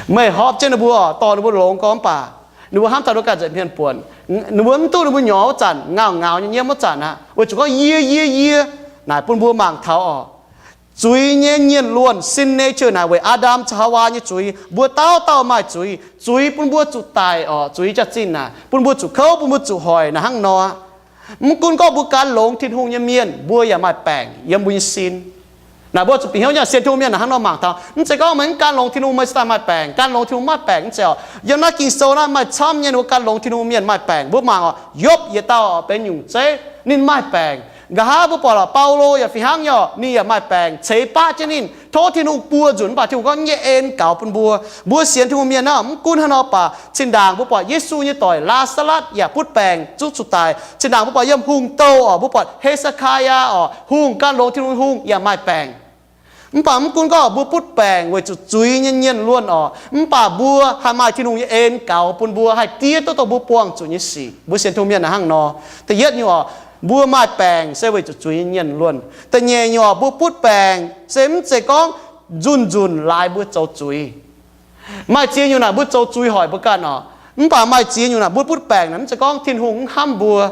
Meih horpc jienv ninh mbuo, dorh ninh mbuo longx gorx mv baac ninh mbuo hnamv taux ninh mbuo ganh nza'hmien buonc. Ninh mbuo mv duqv ninh mbuo nyorx wuov zanc, ngauh ngaux nyei nyiemv wuov zanc aqv. Weic zuqc gorngv yie, yie, yie naaic bun mbuo mangc taux orqc, zuiz nyei nyienh luonh, sin nature naaic weic Aa^ndam caux Haawaa nyei zuiz. Mbuo dauh dauh maaih zuiz. Zuiz bun mbuo zuqc daic orqc, zuiz jaax-zinh naaic bun mbuo zuqc kouv, bun mbuo zuqc hoic naaic hnangv nor. Mv gunv gorngv mbuo gan longx Tin-Hungh nyei mienh, mbuo yaac maaih baengc yiem mbuo nyei sin. Naaic mbuo zuqc bieqc hnyouv nyei sienx Tin-Hungh mienh naaic hnangv nor mangc taux. Mv zeiz gorngv meih mv gan longx Tin-Hungh meih cingx daaih maaih baengc. Gan longx Tin-Hungh maaih baengc mv zeiz orqc. Yiem naaiv Ging-Sou naaiv maaih camv nyei ninh mbuo gan longx Tin-Hungh mienh maaih baengc. Mbuo mangc orqc, Yopv yietc dauh orqc benx nyungc zeiv, ninh maaih baengc. Nqa'haav mbuo buatc orqc, Baulo yaac fih hnangv nyei orqc, ninh yaac maaih baengc ceix baqv jienv ninh, tov Tin-Hungh buo nzunc mv baac Tin-Hungh gorngv nyei en gaux bun mbuo. Mbuo sienx Tin-Hungh mienh naaiv mv gunv hnangv nor baac, zinh ndaangc mbuo buatc Yesu nyei doic Laa^saa^latv yaac butv baengc zuqc zuqc daic. Zinh ndaangc mbuo buatc yiem hungh douh orqc, mbuo buatc He^se^kaa^yaa orqc, hungh gan longx Tin-Hungh, hungh yaac maaih baengc. Mv baac mv gunv gorngv mbuo butv baengc weic zuqc zuiz nyei nyienh luonh orqc, mv baac mbuo haih maaih Tin-Hungh nyei en gaux bun mbuo haih diev duqv dongh mbuo buangh zuqc nyei sic. Mbuo sienx Tin-Hungh mienh naaic hnangv nor. Da'yietv nyungc orqc, mbuo maaih baengc se weic zuqc zuiz nyei nyienh luonh. Da'nyeic nyungc orqc, mbuo butv baengc se mv zeiz gorngv nzunc nzunc laaix mbuo zoux zuiz. Maaih ziex nyungc naaic mbuo zoux zuiz hoic mbuo ganh orqc. Mv baac maaih ziex nyungc naaic mbuo butv baengc naaic mv zeiz gorngv Tin-Hungh mv hnamv mbuo.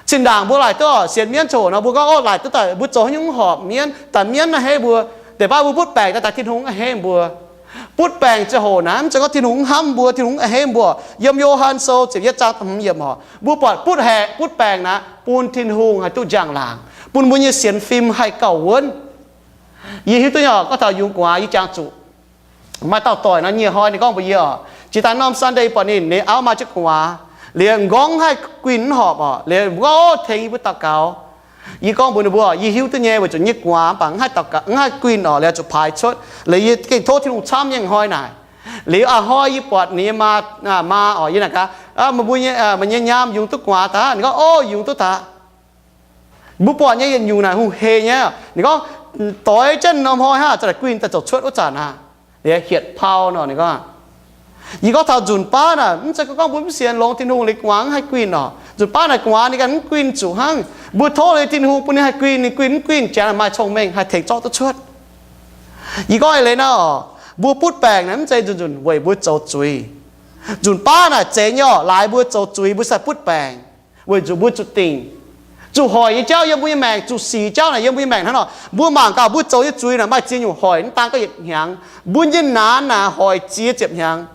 Zinh ndaangc mbuo laaic duqv orqc, sienx mienv coc nor mbuo gorngv, Ov, laaic duqv daaih mbuo zoux haaix nyungc mv horpc mienv, daaih mienv naaiv hei mbuo. Deix baav mbuo butv baengc daaih, daaih Tin-Hungh mv hei mbuo. Butv baengc ziangh hoc naaic mv zeiz gorngv Tin-Hungh mv hnamv mbuo, Tin-Hungh mv a'hneiv mbuo. Yiem Yo^han Sou ziepc yietv zaang da'hmz yiemc orqc, mbuo buatc butv haeqc, butv baengc naaic bun Tin-Hungh haih duqv njang-laangc, bun mbuo nyei sienx fim haih gauh wuonv. Yie hiuv duqv nyei orqc, gorngv taux yungz gu'nguaaz yie jangx zuqc maaih dauh doic nor, nyieh hnoi ninh gorngv mbuox yie orqc, jiex daaih norm Sunday buatc ninh, ninh auv maaih jienv gu'nguaaz, liuz m'nqorngv haih guinh mv horpc orqc, liuz mbuo gorngv, Ov, tengx yie mbuo daux gaux. Yie gorngv mbuox ninh mbuo, Yie hiuv duqv nyei weic zuqc yie nyei gu'nguaaz mv baac mv haih daux gaux, mv haih guinh orqc, liuz zuqc paaix cuotv. Liuz yie gengh tov Tin-Hungh camv nyei hnoi naaic. Liuz a'hnoi yie buatc ninh nyei maa, maa orqc, yie naaic gaax, Meih mbuo, meih nyei nyaam yungz duqv gu'nguaaz daaih? Ninh gorngv, Ov, yungz duqv daaih. Mbuo buatc nyei yietc nyungc naaic hungh hec nyei. Ninh gorngv, Doix jienv norm hnoi hnangv, za'gengh guinh daaih ziouc cuotv wuov zanc aqv. Liuz hietc pau nor, ninh gorngv, yie gorngv taux nzunc baav naaic, mv zeiz gorngv mbuo mv sienx longx Tin-Hungh liuz gu'nguaaz mv haih guinh orqc. Nzunc baav naaic gu'nguaaz ninh ganh mv guinh zuqc hnangv. Mbuo tov liuz Tin-Hungh bun ninh haih guinh, ninh guinh mv guinh, janx maaih cong-mengh haih tengx zorqv duqv cuotv. Yie gorngv eix leiz naaiv orqc, mbuo butv baengc naaic mv zeiz nzunc nzunc weic mbuo zoux zuiz. Nzunc baav naaic zeiz nyei orqc, laaix mbuo zoux zuiz mbuo sai butv baengc, weic zuqc mbuo zuqc dingc. Zuqc hoic nyei jauv yiem mbuo nyei maengc, zuqc sic jauv naaic yiem mbuo nyei maengc hnangv nor. Mbuo mangc gaax mbuo zoux nyei zuiz naaic maaih ziex nyungc hoic mv daan gorngv yietc hnyangx. Mbuo nyei naanx naaic hoic ziex ziepc hnyangx.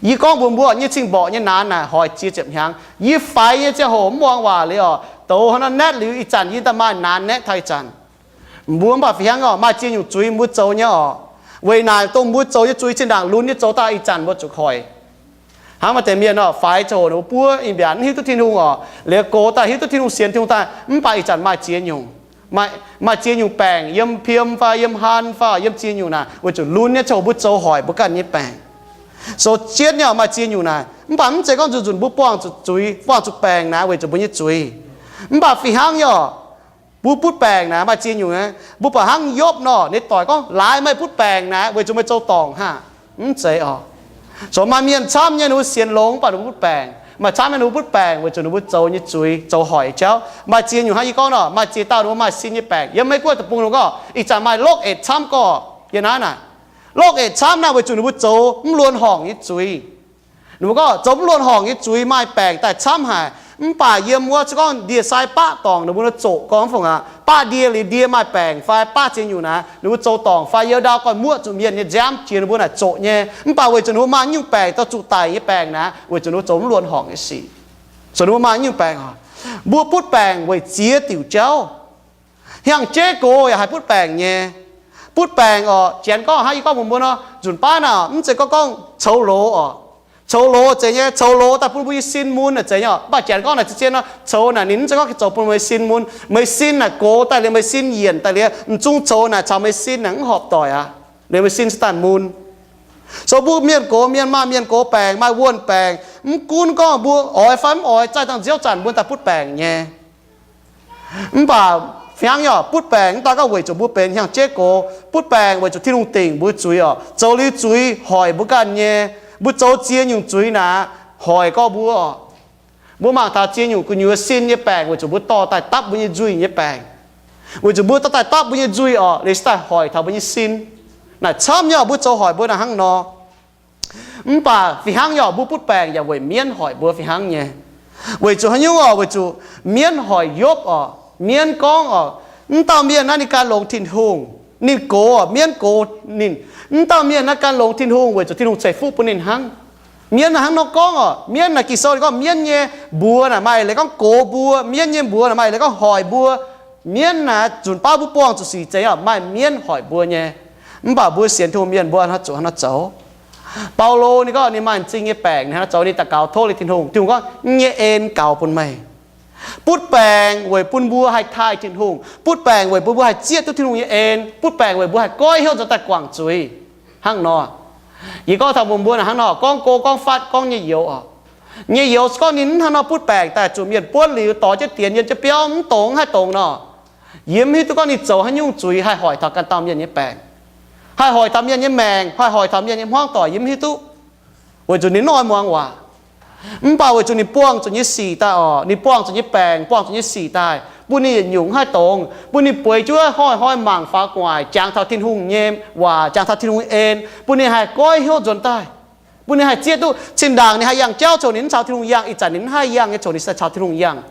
Yie gorngv mbuox mbuo, nyei cing-mborqc nyei naanx naaic hoic ziex ziepc hnyangx. Yie faix nyei ziangh hoc mv muangx waac liuz oc, douz hnangv naaiv naetv liuz ih zanc yie daaih maaih naanx naetv taux ih zanc. Mbuo mv baac fih hnangv oc, maaih ziex nyungc zuiz mbuo zoux nyei oc. Weic naaic dongh mbuo zoux nyei zuiz zinh ndaangc lunx nyei zoux daaih ih zanc mbuo zuqc hoic. Hnangv maaih deix mienh oc, faix ziangh hoc ninh mbuo buov in mbiaatc mv hiuv duqv Tin-Hungh oc, liuz gox daaih hiuv duqv Tin-Hungh, sienx Tin-Hungh daaih, mv baac ih zanc maaih ziex nyungc, maaih, maaih ziex nyungc baengc yiem piem fai yiem han fai yiem ziex nyungc naaic weic zuqc lunx nyei ziangh hoc mbuo zoux hoic mbuo ganh nyei baengc. Zoux jienv nyei oc, maaih ziex nyungc naaic. Mv baac mv zeiz gorngv nzunc nzunc mbuo buangh zuqc zuiz, buangh zuqc baengc naaic weic zuqc mbuo nyei zuiz. Mv baac fih hnangv nyei oc, mbuo butv baengc naaic maaih ziex nyungc aqv. Mbuo buatc hnangv Yopv nor, ninh doic gorngv, laaix meih butv baengc naaic weic zuqc meih zoux dorngc haic? Mv zeiz oc. Zoux maaih mienh camv nyei ninh mbuo sienx longx mv baac ninh mbuo butv baengc. Maaih camv nyei ninh mbuo butv baengc weic zuqc ninh mbuo zoux nyei zuiz, zoux hoic nyei jauv. Maaih ziex nyungc hnangv yie gorngv nor, maaih ziex dauh ninh mbuo maaih sin nyei baengc. Yiem Meiv Guoqv deic-bung ninh mbuo gorngv ih zanc maaih loqv etc camv gorqv yiem naaiv naaic. Loqv etc camv naaiv weic zuqc ninh mbuo zoux mv luonx horngc nyei zuiz. Ninh mbuo gorngv zoux mv luonx horngc nyei zuiz maaih baengc daaih camv haic. Mv baac yiem wuov se gorngv ndie-sai baqv dorngc ninh mbuo nor zoqc gorngv fongc aqv. Baqv ndie liuz ndie maaih baengc fai baqv ziex nyungc naaic, ninh mbuo zoux dorngc fai yiem ndau ganh muoqv zuqc mienh nyei nziaamv jiex ninh mbuo naaic zoqc nyei. Mv baac weic zuqc ninh mbuo maaih nyungc baengc dorh zuqc daic nyei baengc naaic, weic zuqc ninh mbuo zoux mv luonx horngc nyei sic. Zoux ninh mbuo maaih nyungc baengc oc. Mbuo butv baengc weic ziex diuc jauv. Hnyangx-jeiv gox yaac haih butv baengc nyei. Butv baengc oc, janx gorngv hnangv yie gorngv mbuox mbuo nor, nzunc baav naaic mv zeiz gorngv gorngv coux loz oc. Coux loz zeiz nyei, coux loz daaih bun mbuo nyei sin mun naaic zeiz nyei oc. Mv baac janx gorngv naaic zien-zien nor, coux naaic ninh mv zeiz gorngv zoux bun meih sin mun. Meih sin naaic gox daaih liuz, meih sin yienc daaih liuz, m'zung coux naaic caux meih sin naaic mv horpc doic aqv. Liuz meih sin se daaih mun. So mbuo mienh gox mienh maaih mienh gox baengc, maaih wuonh baengc. Mv gunv gorngv mbuo oix fai mv oix, zaih dangh nziouv zanc mbuo daaih butv baengc nyei. Mv baac fih hnangv nyei oc, butv baengc mv daan gorngv weic zuqc mbuo benx hnyangx-jeiv gox. Butv baengc weic zuqc Tin-Hungh dingc mbuo zuiz oc. Zoux liuz zuiz hoic mbuo ganh nyei. Mbuo zoux ziex nyungc zuiz naaic hoic gorx mbuo oc. Mbuo mangc taux ziex nyungc gu'nyuoz sin nyei baengc weic zuqc mbuo dorh daaih dapv mbuo nyei nzuih nyei baengc. Weic zuqc mbuo dorh daaih dapv mbuo nyei nzuih oc, liuz se daaih hoic taux mbuo nyei sin. Naaic camv nyei oc, mbuo zoux hoic mbuo naaic hnangv nor. Mv baac fih hnangv nyei oc, mbuo butv baengc yaac weic mienv hoic mbuo fih hnangv nyei. Weic zuqc haaix nyungc oc? Weic zuqc mienv hoic Yopv oc. Mienv gorngv oc, mv dauh mienh naaiv ninh gan longx Tin-Hungh. Ninh gox oc, mienv gox ninh. Mv dauh mienh naaiv gan longx Tin-Hungh weic zuqc Tin-Hungh ceix fuqv bun ninh hnangv. Mienv naaic hnangv nor gorngv oc. Mienv naaic Ging-Sou ninh gorngv mienv nyei mbuox naaic maaih leiz gorngv gox mbuo. Mienv nyei mbuox naaic maaih leiz gorngv hoic mbuo. Mienv naaic nzunc baav mbuo buangh zuqc sic zeiz oc, maaih mienv hoic mbuo nyei. Mv baac mbuo sienx Tin-Hungh mienh mbuo hnangv zuqc hnangv nor zoux. Baulo ninh gorngv ninh maaih m'zing nyei baengc, ninh hnangv nor zoux, ninh daux gaux tov liuz Tin-Hungh. Tin-Hungh gorngv, nyei en gaux bun meih. Butv baengc weic bun mbuo haih taaih Tin-Hungh. Butv baengc weic bun mbuo haih zieqv duqv Tin-Hungh nyei en. Butv baengc weic mbuo haih goiv hnyouv nzuonx daaih guangc zuiz. Hnangv nor, yie gorngv taux mbuox mbuo naaic hnangv nor, gorngv go gorngv fatv gorngv nyei youz oc. Nyei youz se gorngv ninh mv hnangv nor butv baengc daaih zuqc mienh buonv liuz dorh jienv dienx yiem jienv biauv mv dongz haih dongz nor, yie mv hiuv duqv gorngv ninh zoux haaix nyungc zuiz haih hoic taux ganh dauh mienh nyei baengc, haih hoic taux mienh nyei maengc, haih hoic taux mienh nyei hmuangv doic, yie mv hiuv duqv. Weic zuqc ninh mv oix muangx waac. Mv baac weic zuqc ninh buangh zuqc nyei sic daaih oc, ninh buangh zuqc nyei baengc, buangh zuqc nyei sic daaih, bun ninh yietc nyungc haih dongz, bun ninh bueix jienv hnoi-hnoi mangc faaux gu'nguaaic, jangx taux Tin-Hungh nyei waac, jangx taux Tin-Hungh nyei en, bun ninh haih goiv hnyouv nzuonx daaih, bun ninh haih zieqv duqv zinh ndaangc ninh haih yangh jauv coc ninh mv caux Tin-Hungh yangh, ih zanc ninh mv haih yangh nyei coc ninh se caux Tin-Hungh yangh.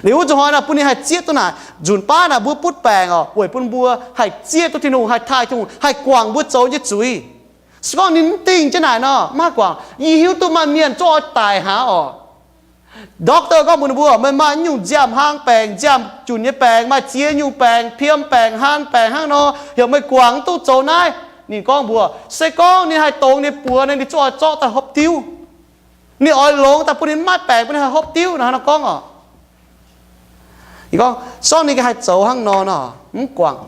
Liuz wuov zuqc hnoi naaic bun ninh haih zieqv duqv naaic, nzunc baav naaic mbuo butv baengc oc, weic bun mbuo haih zieqv duqv Tin-Hungh, haih taaih Tin-Hungh, haih guangc mbuo zoux nyei zuiz. Se gorngv ninh mv dingh jienv naaic nor, mv haih guangc. Yie hiuv duqv maaih mienh zungv oix daic hnaaux oc. Doctor gorngv mbuox ninh mbuo, meih maaih nyungc nziaamv-hlang baengc, nziaamv-junc nyei baengc, maaih ziex nyungc baengc, piem baengc, haan baengc hnangv nor, heuc meih guangc mv duqv zoux naaiv. Ninh gorngv mbuox, se gorngv ninh haih dongz ninh buoz naaic, ninh zungv oix zorqv daaih hopv diuv. Ninh oix longx daaih bun ninh mv maaih baengc, bun ninh haih hopv diuv nor, hnangv nor gorngv oc. Yie gorngv, se gorngv ninh haih zoux hnangv nor nor, mv guangc.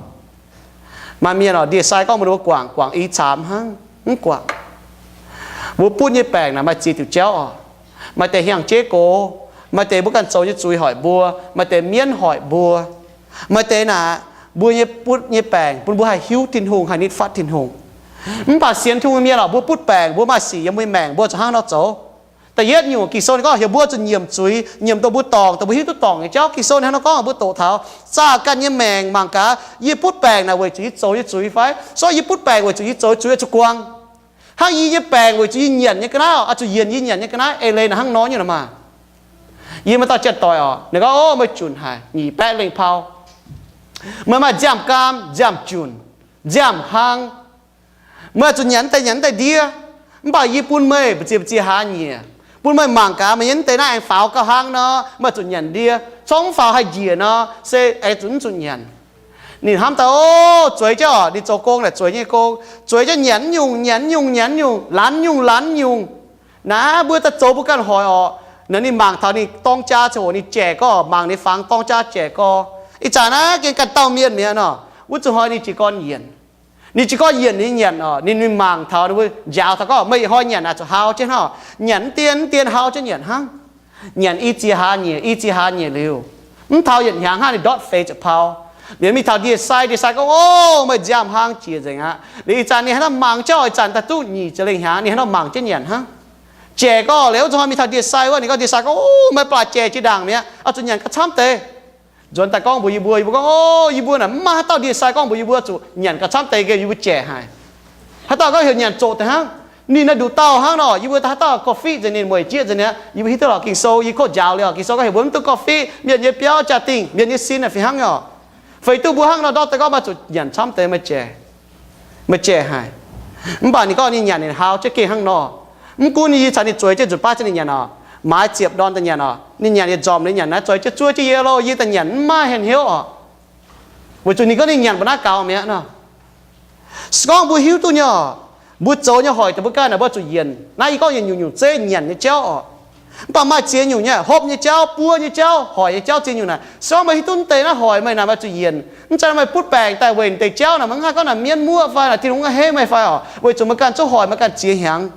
Maaih mienh oc, ndie-sai gorngv mbuox ninh mbuo guangc, guangc i caamx hnangv, mv guangc. Mbuo butv nyei baengc naaic maaih ziex diuc jauv oc. Maaih deix hnyangx-jeiv gox, maaih deix mbuo ganh zoux nyei zuiz hoic mbuo, maaih deix mienv hoic mbuo, maaih deix naaic mbuo nyei butv nyei baengc bun mbuo haih hiuv Tin-Hungh, haih nitv fatv Tin-Hungh. Mv baac sienx Tin-Hungh mienh oc, mbuo butv baengc, mbuo maaih sic yiem mbuo nyei maengc, mbuo zuqc hnangv nor zoux. Da'yietv nyungc, Ging-Sou ninh gorngv heuc mbuo zuqc nyiemc zuiz, nyiemc dongh mbuo dorngc, dongh mbuo hiuv duqv dorngc nyei jauv. Ging-Sou ninh hnangv nor gorngv mbuo doqc taux, zaah ganh nyei maengc mangc gaax, yie butv baengc naaic weic zuqc yie zoux nyei zuiz fai? Se gorngv yie butv baengc weic zuqc yie zoux nyei zuiz oix zuqc guangc. Hnangv yie nyei baengc weic zuqc yie nyanc nyei ga'naaiv oc, oix zuqc yienc yie nyanc nyei ga'naaiv, eix leiz naaic hnangv nor nyei nor maah. Yie maaih dauh janx-doic oc, ninh gorngv, Ov, meih junc haic, nyic baeqv lengh pau. Meih maaih nziaamv-gaam, nziaamv-junc, nziaamv-hlang. Meih zuqc nyanc deix nyanc deix ndie. Mv baac yie bun meih mbu'ziex mbu'ziex hlaax nyieqc, bun meih mangc gaax, meih nyei mv deix naaiv aengx faaux gauh hnangv nor, meih zuqc nyanc ndie. Cong mv faaux haih njiec nor, se aengx zuqc mv zuqc nyanc. Ninh hnamv daaih, o, zueiz jienv oc, ninh zoux gong naaic zueiz nyei gong, zueiz jienv nyanc nyungc, nyanc nyungc, nyanc nyungc, lanz nyungc, lanz nyungc. Naaiv mbuo daaih zoux mbuo ganh hoic orqc. Naaiv ninh mangc taux ninh dorng jaa ziangh hoc ninh jaic gorx, mangc ninh fangx dorng jaa jaic gorx. Ih zanc naaiv gengh ganh dauh mienh mi'aqv nor, wuov zuqc hnoi ninh jiez gorn yienc. Ninh jiez gorn yienc ninh nyanc orqc, ninh, ninh mangc taux ninh mbuo njaaux taux gorngv meih ih hnoi nyanc naaic zuqc hau jienv hnangv, nyanc mv dien mv dien hau jienv nyanc hnangv. Nyanc i ziex hlaax nyieqc, i ziex hlaax nyieqc liuz, mv taux yietc hnyangx hnangv ninh ndortv feix ziepc pau. Liuz mingh taux ndie sai, ndie sai gorngv, o, meih nziaamv hnangv jiex nzengc aqv. Liuz ih zanc ninh haaix nor mangc jienv oc, ih zanc daaih duqv nyic ziepc lengh hnyangx ninh haaix nor mangc jienv nyanc hnangv. Jaic gorx liuz wuov zuqc hnoi mingh taux ndie sai wuov, ninh gorngv ndie sai gorngv, o, meih baac jaic jiex ndaangc mi'aqv, oix zuqc nyanc gauh camv deix. Nzuonx daaih gorngv mbuox yie mbuo, yie mbuo gorngv, o, yie mbuo naaic mv maaih haaix dauh ndie sai gorngv mbuox yie mbuo zuqc nyanc gauh camv deix, yie mbuo jaic haic. Haaix dauh gorngv heuc nyanc zoqc deix hnangv. Ninh naaic nduqc dauh hnangv nor, yie mbuo haaix dauh gauh fiqv nzengc ninh mueic jieqv nzengc niaa, yie mbuo hiuv duqv lorqc Ging-Sou, yie kov njaaux liuz Ging-Sou gorngv heuc mbuo mv duqv gauh fiqv, mienh nyei biauv jaa-dingh, mienh nyei sin naaic fih hnangv nyei orqc. Feix duqv mbuo hnangv nor ndortv deix gorngv maaih zuqc nyanc camv deix, meih jaic, meih jaic haic. Mv baac ninh gorngv ninh nyanc ninh hau jienv gengh hnangv nor. Mv gunv yie caux ninh zueiz jienv nzunc baav jienv ninh nyanc orqc, maaiz ziepc ndorn daaih nyanc orqc, ninh nyanc yietc nzormc ninh nyanc naaiv zueiz jienv zuov jienv yie loh, yie daaih nyanc mv maaih hien hnyouv orqc. Weic zuqc ninh gorngv ninh nyanc mbuo naaiv gaux mi'aqv nor. Se gorngv mbuo hiuv duqv nyei orqc, mbuo zoux nyei hoic daaih mbuo ganh naaic mbuo zuqc yienc. Naaiv yie gorngv yienc nyungc-nyungc zeiv nyanc nyei jauv orqc. Mv baac maaih ziex nyungc nyei, hopv nyei jauv, buov nyei jauv, hoic nyei jauv, ziex nyungc naaic. Se gorngv meih hiuv duqv mv deix naaiv hoic meih naaic, meih zuqc yienc. Mv zeiz meih butv baengc daaih weic deix jauv naaic, maiv haih gorngv naaic mienv muoqv fai naaic Tin-Hungh a'hneiv meih fai orqc, weic zuqc meih ganh zungv hoic meih ganh ziex hnyangx.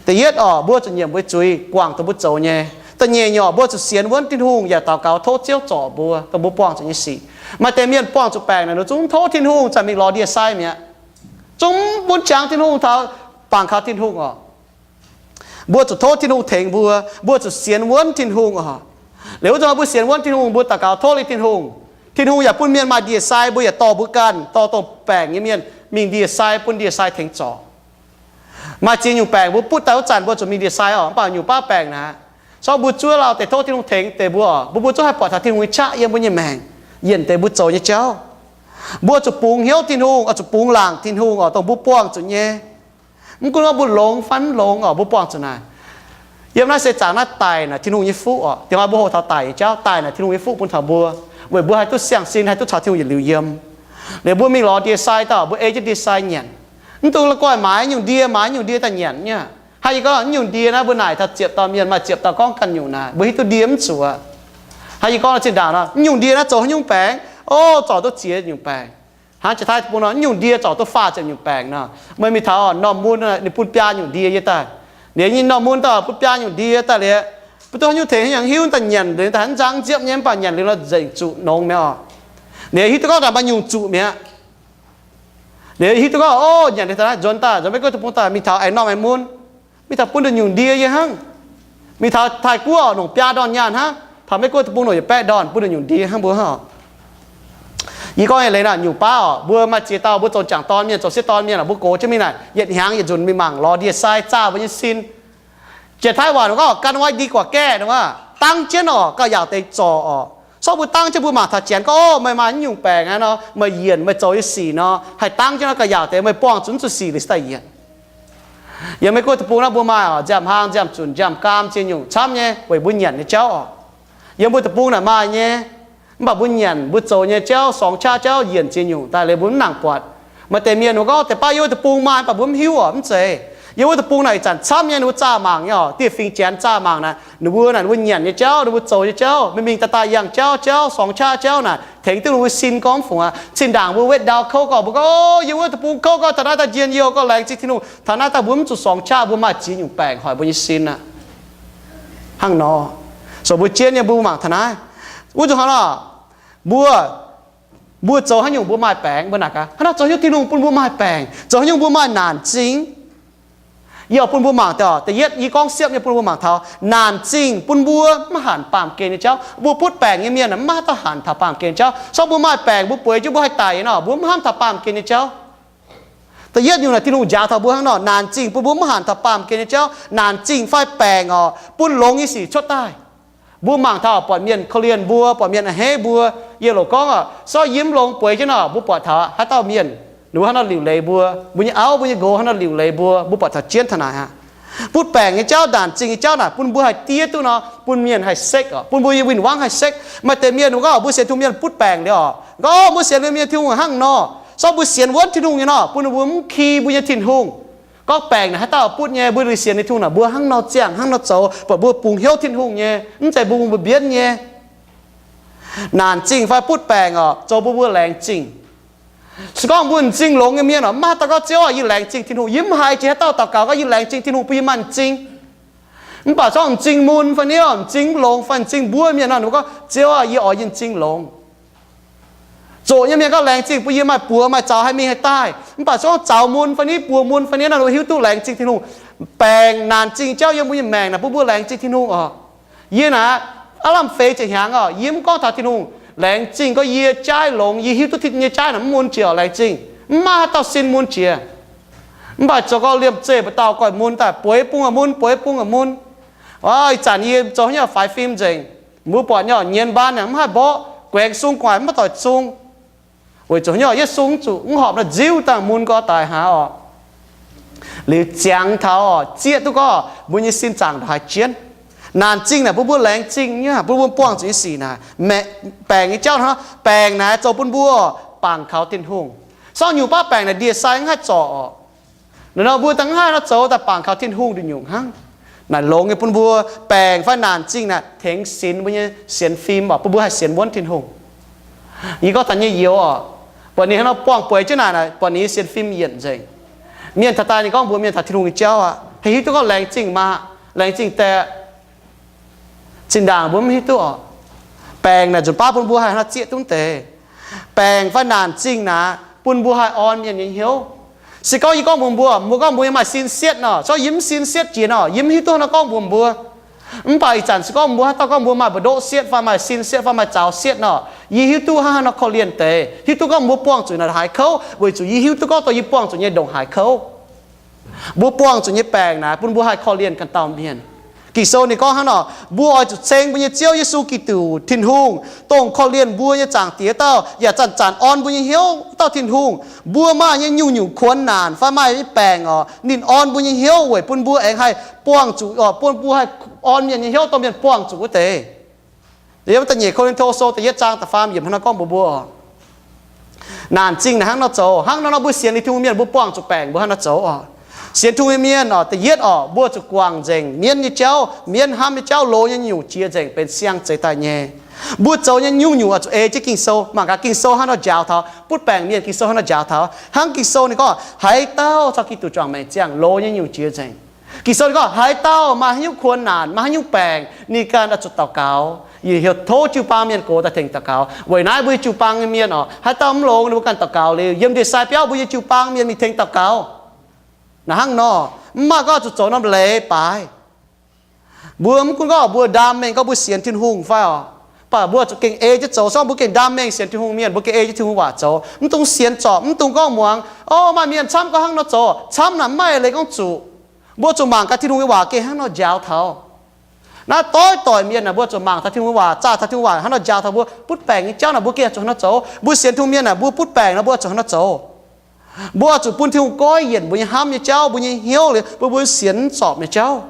Da'yietv orqc, mbuo zuqc nyiemc mbuo zuiz guangc dongh mbuo zoux nyei. Da'nyeic nyungc, mbuo zuqc sienx wuonv Tin-Hungh yaac daux gaux tov Ziouv zorc mbuo dongh mbuo buangh zuqc nyei sic. Maaih deix mienh buangh zuqc baengc naaic, ninh zungv tov Tin-Hungh, zanc mingh lorz ndie-sai mi'aqv. Zungv bun jangx Tin-Hungh taux, bangc kaux Tin-Hungh orqc. Mbuo zuqc tov Tin-Hungh tengx mbuo, mbuo zuqc sienx wuonv Tin-Hungh orqc. Liuz wuov zanc mbuo sienx wuonv Tin-Hungh, mbuo daux gaux tov liuz Tin-Hungh, Tin-Hungh yaac bun mienh maaih ndie-sai, mbuo yaac dorh mbuo ganh, dorh dongh baengc nyei mienh mingh ndie-sai, bun ndie-sai tengx zorc. Maaih ziex nyungc baengc mbuo butv daaih wuov zanc mbuo zuqc mingh ndie-sai orqc, mv baac nyungc baav baengc naaic, se gorngv mbuo zuov lauh deix tov Tin-Hungh tengx deix mbuo orqc, mbuo, mbuo zungv haih buatc taux Tin-Hungh nyei qaqv yiem mbuo nyei maengc, yienc deix mbuo zoux nyei jauv. Mbuo zuqc bungx hnyouv Tin-Hungh, oix zuqc bungx laangc Tin-Hungh orqc, dongh mbuo buangh zuqc nyei. Mv gunv gorngv mbuo longx fai mv longx orqc, mbuo buangh zuqc naaic. Yiem naaiv seix zaangc naaiv daic naaic Tin-Hungh nyei fuqv orqc. Dingc hnoi mbuo hoqc taux daic nyei jauv, daic naaic Tin-Hungh nyei fuqv bun taux mbuo, weic mbuo haih duqv siang-sin, haih duqv caux Tin-Hungh yietc liuz yiem. Liuz mbuo mingh lorz ndie-sai daaih, mbuo ei jienv ndie-sai nyanc. Mv dungx la'guaih maaiz nyungc ndie, maaiz nyungc ndie daaih nyanc nyei. Hnangv yie gorngv, nyungc ndie naaiv mbuo naaic taux ziepc dauh mienh, maaih ziepc dauh gorngv ganh nyungc naaic, mbuo hiuv duqv ndie mv zuqc aqv. Hnangv yie gorngv zinh ndaangc nor, nyungc ndie naaiv zoux haaix nyungc baengc? O, zorc duqv ziex nyungc baengc. Hnangv Janx-Taiv deic-bung nor, nyungc ndie zorc duqv faah ziepc nyungc baengc nor. Meih mingh taux norm mun, ninh bun biaa nyungc ndie yie daaih. Liuz nyei norm mun daaih bun biaa nyungc ndie daaih liuz, mv duqv haaix nyungc tengx haaix nyungc hiuv daaih nyanc liuz daaih hnangv nzang nziepv nyei, mv baac nyanc liuz nor nzengc zuqc nongx mi'aqv orqc. Liuz hiuv duqv gorngv daaih maaih nyungc zuqc mi'aqv. Liuz hiuv duqv gorngv, o, nyanc liuz daaih naaiv nzuonx daaih, nzuonx Meiv Guoqv deic-bung daaih, mingh taux aengx norm aengx mun, mingh taux bun nduqc nyungc ndie yie hnangv. Mingh taux Taiv-Guoqv nongc biaa ndorn nyaanh hnangv, taux Meiv Guoqv deic-bung nongc yietc baeqv ndorn, bun nduqc nyungc ndie hnangv mbuo orqc. Yie gorngv nyei leiz naaic, nyungc baav orqc, mbuo maaih ziex dauh mbuo zoux jangc dorn mienh, zoux sieqv dorn mienh orqc, mbuo gox jienv mingh naaic, yietc hnyangx yietc nzunc mingh mangc lorz ndie-sai zaah mbuo nyei sin. Janx-Taiv waac gorngv gan wai di guac gaeqv nor, dangv jienv orqc, gauh yaauc deix zorc orqc. Se gorngv mbuo dangv jienv mbuo mangc taux Janx gorngv, o, meih maaih naaiv nyungc baengc aqv nor, meih yienc meih zoux nyei sic nor, haih dangv jienv nor gauh yaauc deix, meih buangh zuqc mv zuqc sic liuz se daaih yienc. Yiem Meiv Guoqv deic-bung naaiv mbuo maaih orqc, nziaamv-hlang, nziaamv-zunc, nziaamv-gaam ziex nyungc camv nyei, weic mbuo nyanc nyei jauv orqc. Yiem mbuo deic-bung naaic maaih nyei. Mv baac mbuo nyanc mbuo zoux nyei jauv, sorngx qaqv jauv yienc ziex nyungc daaih liuz mbuo mv nangc buatc. Maaih deix mienh mbuo gorngv deix baav yie wuov deic-bung maaih, mv baac mbuo mv hiuv orqc. Mv zeiz. Yiem wuov deic-bung naaic ih zanc camv nyei, ninh mbuo zaah mangc nyei orqc, dieh fingx Janx zaah mangc naaic, ninh mbuo naaic ninh mbuo nyanc nyei jauv, ninh mbuo zoux nyei jauv, mingh mingh daaih daaih yangh jauv, jauv, sorngx qaqv jauv naaic, tengx duqv ninh mbuo sin gorngv mv fungc aqv. Zinh ndaangc mbuo wetv ndau kouv gorqv, mbuo gorngv, o, yiem wuov deic-bung kouv gorqv, taux naaiv daaih njien-youh gorqv, laengz zingh Tin-Hungh, taux naaiv daaih mbuo mv zuqc sorngx qaqv, mbuo maaih ziex nyungc baengc hoic mbuo nyei sin aqv. Hnangv nor, so mbuo jienv nyei mbuo mangc taux naaiv. Wuov zuqc hnangv nor, mbuo, mbuo zoux haaix nyungc mbuo maaih baengc? Mbuo naaic gaax, hnangv naaiv zoux haaix nyungc Tin-Hungh bun mbuo maaih baengc? Zoux haaix nyungc mbuo maaih naanc zingh? Yie oix bun mbuo mangc deix, da'yietv yie gorngv siepv nyei bun mbuo mangc taux naanc zingh bun mbuo mv hanc baamh gen nyei jauv. Mbuo butv baengc nyei mienh mv maaih dauh hanc taux baamh gen jauv. Se gorngv mbuo maaih baengc mbuo bueix jienv mbuo haih daic nyei nor, mbuo mv hnamv taux baamh gen nyei jauv. Da'yietv nyungc naaic Tin-Hungh njaaux taux mbuo hnangv nor, naanc zingh bun mbuo mv hanc taux baamh gen nyei jauv. Naanc zingh fai baengc orqc, bun longx nyei sic cuotv daaih. Mbuo mangc taux buatc mienh korv-lienh mbuo, buatc mienh a'hneiv mbuo. Yie loc gorngv orqc, se gorngv yie mv longx bueix jienv nor, mbuo buatc taux haaix dauh mienh, Ninh mbuo hnangv nor liuc leiz mbuo, mbuo nyei auv, mbuo nyei nqox hnangv nor liuc leiz mbuo, mbuo buatc taux jienv taux naaic aqv. Butv baengc nyei jauv, naanc zingh nyei jauv naaic bun mbuo haih diev duqv nor, bun mienh haih sekv oc, bun mbuo nyei win-wangv haih sekv. Maaih deix mienh gorngv mbuo sienx Tin-Hungh mienh butv baengc liuz oc, gorngv mbuo sienx liuz mienh Tin-Hungh hnangv nor, zorqv mbuo sienx wuonv Tin-Hungh nyei nor, bun mbuo mv ki mbuo nyei Tin-Hungh. Gorngv baengc naaic haaix dauh butv nyei, mbuo sienx nyei Tin-Hungh naaic mbuo hnangv nor ziangh hnangv nor zoux, buatc mbuo bungx hnyouv Tin-Hungh nyei, mv zeiz mbuo bungx mbuo mbienv nyei. Naanc zingh fai butv baengc oc, zoux bun mbuo laengz zingh. Se gorngv mbuo m'zing longx nyei mienh oc, mv maaih haaix dauh gorngv, Ziouv aah, yie laengz zingh Tin-Hungh. Yie mv haiz jiex haaix dauh daux gaux gorngv yie laengz zingh Tin-Hungh bun yie maaih m'zing. Mv baac se gorngv m'zing mun fai ni, m'zing mv longx fai m'zing mbuov mienh nor, ninh mbuo gorngv, Ziouv aah, yie oix yie m'zing longx. Zoqc nyei mienh gorngv laengz zingh bun yie maaih buoz maaih zaux haih mingh haih daaih. Mv baac se gorngv zaux mun fai ni, buoz mun fai ni nor, ninh mbuo hiuv duqv laengz zingh Tin-Hungh. Baengc naanc zingh jauv yiem mbuo nyei maengc naaic bun mbuo laengz zingh Tin-Hungh oc. Yie naaic, aav lamh feix ziepc hnyangx oc, yie mv gorngv taux Tin-Hungh laengz zingh gorngv yie jaiv longx, yie hiuv duqv Tin-Hungh nyei jaiv naaic mv mun jiex oc, laengz zingh. Mv maaih haaix dauh sin mun jiex. Mv baac zoux gorngv liemh zeih mbu'ndongx dauh goiv mun daaih, bueix bung a'mun, bueix bung a'mun. Ih zanc yie zoux haaix nyungc faix fim nzengc, mbuo buatc nyei oc, nyienz mbaan naaic mv haih mborqv, guaengx sung gu'nguaaic mv maaih doic sung. Weic zuqc haaix nyungc, yietv sung mv zuqc, mv horpc nor nziuv dangh mun gorx daic haaix oc. Liuz ziangx taux oc, zieqv duqv gorngv mbuo nyei sin zaangc ndongc haaix jienv. Naanc zingh naaic bun mbuo laengz zingh nyei, bun mbuo buangh zuqc nyei sic naaic, baengc nyei jauv hnangv. Baengc naaic zoux bun mbuo bangc kaux Tin-Hungh. Se gorngv nyungc baav baengc naaic ndie-sai mv haih zorc oc. Naaiv nor mbuo da'mv haih nor zoux daaih bangc kaux Tin-Hungh nduqc nyungc hnangv. Naaic longx nyei bun mbuo, baengc fai naanc zingh naaic tengx sinx mbuo nyei sienx fim oc, bun mbuo haih sienx wuonv Tin-Hungh. Yie gorngv taux nyei youz oc, buatc ninh hnangv nor buangh bueix jienv naaic, buatc ninh nyei sienx fim yienc nzengc. Mienh taux daaih ninh gorngv mbuox mienh taux Tin-Hungh nyei jauv aqv, haih hiuv duqv gorngv laengz zingh maah, laengz zingh daeqv. Zinh ndaangc mbuo mv hiuv duqv oc. Baengc naaic nzunc baav bun mbuo haih hnangv zieqv duqv deix. Baengc fai naanc zingh naaic bun mbuo haih orn mienh nyei hnyouv. Se gorngv yie gorngv mbuox mbuo, mbuo gorngv mbuo yiem maaih sin sietv nor, se gorngv yie mv sin sietv jiex nor, yie mv hiuv duqv hnangv nor gorngv mbuox mbuo. Mv baac ih zanc se gorngv mbuo haaix dauh gorngv mbuo maaih mbu'ndoqv sietv fai maaih sin sietv fai maaih zaux sietv nor, yie hiuv duqv hnangv haaix nor korv-lienh deix, hiuv duqv gorngv mbuo buangh zuqc naaic haaix kouv, weic zuqc yie hiuv duqv gorngv dongh yie buangh zuqc nyei ndongc haaix kouv. Mbuo buangh zuqc nyei baengc naaic bun mbuo haih korv-lienh ganh dauh mienh. Ging-Sou ninh gorngv hnangv nor, mbuo oix zuqc ceng mbuo nyei Ziouv Yesu Giduc, Tin-Hungh, dongh korv-lienh mbuo nyei Zaangc Diex dauh, yaac zanc-zanc orn mbuo nyei hnyouv dauh Tin-Hungh. Mbuo maaih nyei nyungc-nyungc kuonx naanc fai maaih nyei baengc oc, ninh orn mbuo nyei hnyouv weic bun mbuo aengx haih buangh zuqc oc, bun mbuo haih orn mienh nyei hnyouv dongh mienh buangh zuqc wuov deix. Yiem da'nyeic Ko^lin^to Sou da'yietv zaang da'faam yiemc hnangv nor gorngv mbuox mbuo, naanc zingh naaic hnangv nor zoux. Hnangv nor nor mbuo sienx liuz Tin-Hungh mienh mbuo buangh zuqc baengc mbuo hnangv nor zoux oc. Sienx Tin-Hungh nyei mienh oc, da'yietv oc, mbuo zuqc guangc nzengc mienv nyei jauv, mienv hnamv nyei jauv, loz nyei nyungc jiex nzengc benx siang zeix daaih nyei. Mbuo zoux nyei nyungc-nyungc oix zuqc ei jienv Ging-Sou, mangc gaax Ging-Sou hnangv nor njaaux taux, butv baengc mienh Ging-Sou hnangv nor njaaux taux. Hnangv Ging-Sou ninh gorngv, haaix dauh caux Giduc juangc maengc ziangh, loz nyei nyungc jiex nzengc. Ging-Sou ninh gorngv, haaix dauh maaih haaix nyungc kuonx naanc, maaih haaix nyungc baengc, ninh ganh oix zuqc daux gaux. Yie heuc tov jiu-baang mienh gox daaih tengx daux gaux. Weic naaiv mbuo nyei jiu-baang nyei mienh oc, haaix dauh mv longx ninh mbuo ganh daux gaux liuz, yiem ndie-sai biauv mbuo nyei jiu-baang mienh mingh tengx daux gaux. Naaiv hnangv nor, mv maaih gorngv zuqc zoux norm leiz baaix. Mbuo mv gunv gorngv mbuo ndaam mengh gorngv mbuo sienx Tin-Hungh fai oc, mv baac mbuo zuqc gengh ei jienv zoux. Se gorngv mbuo gengh ndaam mengh sienx Tin-Hungh mienh, mbuo gengh ei jienv Tin-Hungh waac zoux, mv dungx sienx zorpc, mv dungx gorngv muangx, o, maaih mienh camv gorngv hnangv nor zoux. Camv naaic mv maaih eix leiz gorngv zuqc. Mbuo zuqc mangc gaax Tin-Hungh nyei waac gengh hnangv nor njaaux taux. Naaiv doix-doix mienh naaic mbuo zuqc mangc taux Tin-Hungh waac, zaah taux Tin-Hungh waac hnangv nor njaaux taux mbuo. Butv baengc nyei jauv naaic mbuo gengh zuqc hnangv nor zoux. Mbuo sienx Tin-Hungh mienh naaic mbuo butv baengc naaic mbuo zuqc hnangv nor zoux. Mbuo zuqc bun Tin-Hungh goiv yienc mbuo nyei hnamv nyei jauv, mbuo nyei hnyouv liuz, mbuo, mbuo sienx mv zorpc nyei jauv.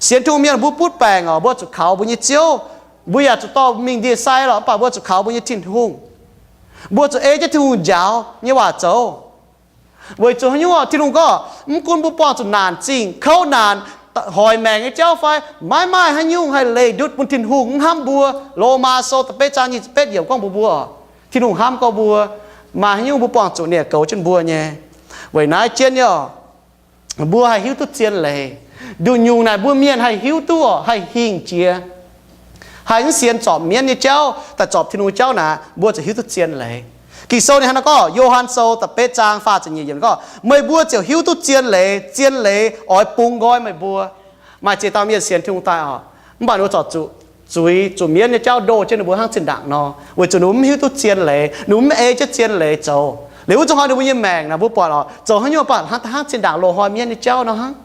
Sienx Tin-Hungh mienh mbuo butv baengc oc, mbuo zuqc kaux mbuo nyei Ziouv. Mbuo yaac zuqc dorh mingh ndie-sai lorqc, mv baac mbuo zuqc kaux mbuo nyei Tin-Hungh. Mbuo zuqc ei jienv Tin-Hungh njaaux nyei waac zoux. Weic zuqc haaix nyungc oc, Tin-Hungh gorngv, mv gunv mbuo buangh zuqc naanc zingh, kouv naanc, hoic maengc nyei jauv fai maiv maaih haaix nyungc haih leih ndutv bun Tin-Hungh mv hnamv mbuo. Lomaa Sou da'betv zaang nyic ziepc betv yiemc gorngv mbuox mbuo, Tin-Hungh hnamv gorngv mbuo, maaih haaix nyungc mbuo buangh zuqc ninh yaac goux jienv mbuo nyei. Weic naaiv jienv nyei oc, mbuo haih hiuv duqv zien leiz. Nduqc nyungc naaic mbuo mienh haih hiuv duqv oc, haih hingh jiex, haih mv sienx zorpc mienv nyei jauv, daaih zorpc Tin-Hungh jauv naaic, mbuo zuqc hiuv duqv zien leiz. Ging-Sou ninh hnangv nor gorngv, Yo^han Sou da'betv zaang faah ziepc nyeic yiemc gorngv, meih mbuo ziouc hiuv duqv zien leiz, zien leiz oix bungx nqoi meih mbuo. Maaih ziex dauh mienh sienx Tin-Hungh daaih oc, mv baac ninh mbuo zorc zuqc zuiz, zuqc mienv nyei jauv ndoh jienv ninh mbuo hnangv zinh ndaangc nor, weic zuqc ninh mbuo mv hiuv duqv zien leiz, ninh mbuo mv ei jienv zien leiz zoux. Liuz wuov zuqc hnoi ninh mbuo nyei maengc naaic mbuo buatc oc, zoux haaix nyungc baac hnangv, hnangv zinh ndaangc loz-hnoi mienv nyei jauv nor hnangv.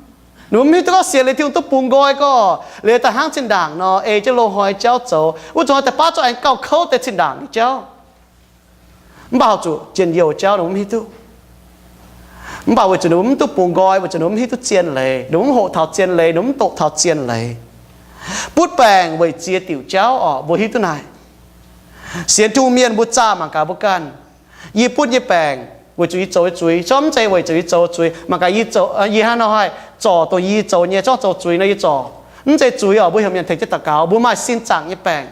Ninh mbuo mv hiuv duqv gorngv sienx liuz Tin-Hungh duqv bungx nqoi gorngv, liuz daaih hnangv zinh ndaangc nor ei jienv loz-hnoi jauv zoux. Wuov zuqc hnoi daaih baav zuqc aengx gauh kouv deix zinh ndaangc nyei jauv. Mv baac horpc zuqc njien-youh jauv ninh mbuo mv hiuv duqv. Mv baac weic zuqc ninh mbuo mv duqv bungx nqoi, weic zuqc ninh mbuo mv hiuv duqv zien leiz, ninh mbuo mv hoqc taux zien leiz, ninh mbuo mv doqc taux zien leiz. Butv baengc weic ziex diuc jauv orqc, mbuo hiuv duqv naaic. Sienx Tin-Hungh mienh mbuo zaah mangc gaax mbuo ganh. Yie butv nyei baengc weic zuqc yie zoux nyei zuiz, zorqv mv zeiz weic zuqc yie zoux zuiz. Mangc gaax yie zoux, yie hnangv nor haih zorc dongh yie zoux nyei, zorqv zoux zuiz nor yie zorc. Mv zeiz zuiz orqc, mbuo heuc mienh tengx jienv daux gaux, mbuo maaih sin zaangc nyei baengc.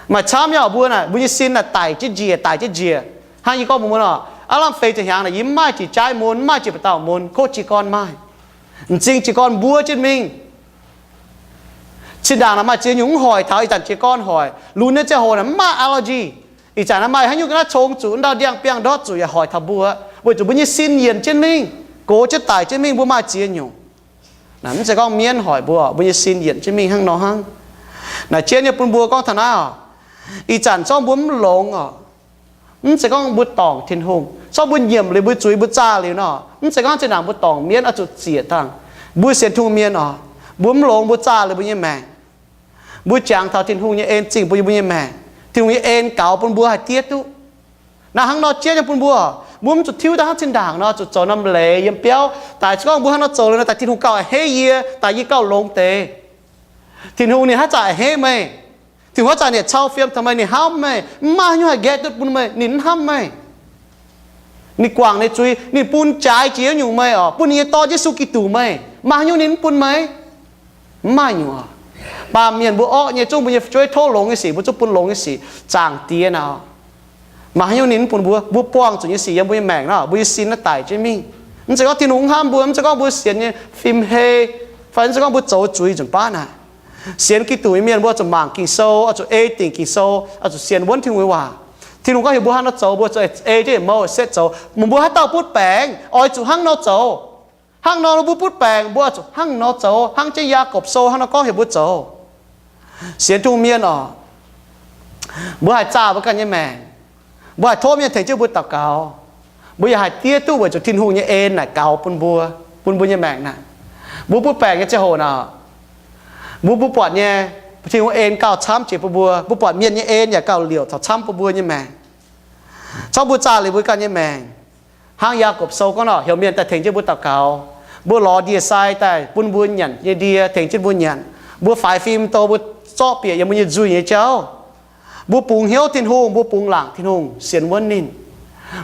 Maaih camv nyei orqc, mbuo naaic, mbuo nyei sin naaic daic jienv njiec, daic jienv njiec. Hnangv yie gorngv mbuox mbuo nor, aav lamh feix ziepc hnyangx naaic, yie mv maaih jiex jaaiv mun, mv maaih jiex ba'dauh mun, kov jiez gorn maaih. M'zing jiez gorn mbuov jienv mingh. Zinh ndaangc naaic maaih ziex nyungc mv hoic taux ih zanc jiez gorn hoic. Lunx nyei ziangh hoc naaic mv maaih allergy. Ih zanc naaiv maaih haaix nyungc ga'naaiv cong zuqc, ndau ndiangx-biangh ndortv zuqc yaac hoic taux mbuo, weic zuqc mbuo nyei sin yienc jienv mingh, gox jienv daic jienv mingh, mbuo maaih ziex nyungc. Naaiv mv zeiz gorngv mienv hoic mbuo, mbuo nyei sin yienc jienv mingh hnangv nor hnangv. Naaic jienv nyei bun mbuo gorngv taux naaiv oc, ih zanc zorngv mbuo mv longx oc, mv zeiz gorngv mbuo dorngc Tin-Hungh. Zorngv mbuo nyiemc liuz mbuo zuiz mbuo zaah liuz nor, mv zeiz gorngv zinh ndaangc mbuo dorngc mienv oix zuqc ziec dangh. Mbuo sienx Tin-Hungh mienh oc, mbuo mv longx mbuo zaah liuz mbuo nyei maengc. Mbuo jangx taux Tin-Hungh nyei en zingh bun yie mbuo nyei maengc. Tin-Hungh nyei en gaux bun mbuo haih diev duqv. Naaiv hnangv nor jienv nyei bun mbuo, mbuo mv zuqc tiuv daaih hnangv zinh ndaangc nor zuqc zoux norm leiz yiem biauv daaih. Se gorngv mbuo hnangv nor zoux liuz nor, daaih Tin-Hungh gauh a'hneiv yie, daaih yie gauh longx deix. Tin-Hungh ninh haaix zanc a'hneiv meih? Tin-Hungh haaix zanc ninh cau fiem taux meih, ninh hnamv meih? Mv maaih haaix nyungc haih nqaeqv duqv bun meih, ninh mv hnamv meih. Ninh guangc ninh zuiz, ninh bun jaaix jiex nyungc meih oc, bun ninh nyei Dorn Yesu Giduc meih. Maaih haaix nyungc ninh mv bun meih? Mv maaih nyungc. Baamh mienh mbuo orqv nyei, zungv mbuo nyei fu'jueiv tov longx nyei sic, mbuo zungv bun longx nyei sic. Zaangc Diex naaic, maaih haaix nyungc ninh mv bun mbuo? Mbuo buangh zuqc nyei sic yiem mbuo nyei maengc nor, mbuo nyei sin naaiv daic jienv mingh. Mv zeiz gorngv Tin-Hungh mv hnamv mbuo, mv zeiz gorngv mbuo sienx nyei fim hei, fai mv zeiz gorngv mbuo zoux zuiz nzunc baav naaic. Sienx Giduc nyei mienh mbuo zuqc mangc Ging-Sou, oix zuqc ei dingc Ging-Sou, oix zuqc sienx wuonv Tin-Hungh nyei waac. Tin-Hungh gorngv heuc mbuo hnangv nor zoux, mbuo zuqc ei jienv yietc mouh setv zoux. Mv baac mbuo haaix dauh butv baengc oix zuqc hnangv nor zoux. Hnangv nor mbuo butv baengc mbuo oix zuqc hnangv nor zoux, hnangv jienv Yaagorpc Sou hnangv nor gorngv heuc mbuo zoux. Sienx Tin-Hungh mienh oc, mbuo haih zaah mbuo ganh nyei maengc. Mbuo haih tov mienh tengx jienv mbuo daux gaux. Mbuo yaac haih diev duqv weic zuqc Tin-Hungh nyei en naaic gaux bun mbuo, bun mbuo nyei maengc naaic. Mbuo butv baengc nyei ziangh hoc naaic, mbuo, mbuo buatc nyei, Tin-Hungh en gauh camv jiex bun mbuo, mbuo buatc mienh nyei en yaac gauh liouc taux camv bun mbuo nyei maengc. Corc mbuo zaah liuz mbuo ganh nyei maengc, hnangv Yaagorpc Sou gorngv nor, heuc mienh daaih tengx jienv mbuo daux gaux. Mbuo lorz ndie-sai daaih bun mbuo nyanc nyei ndie tengx jienv mbuo nyanc. Mbuo faix fim dongh mbuo zorqv bieqc yiem mbuo nyei nzuih nyei jauv. Mbuo bungx hnyouv Tin-Hungh, mbuo bungx laangc Tin-Hungh, sienx wuonv ninh.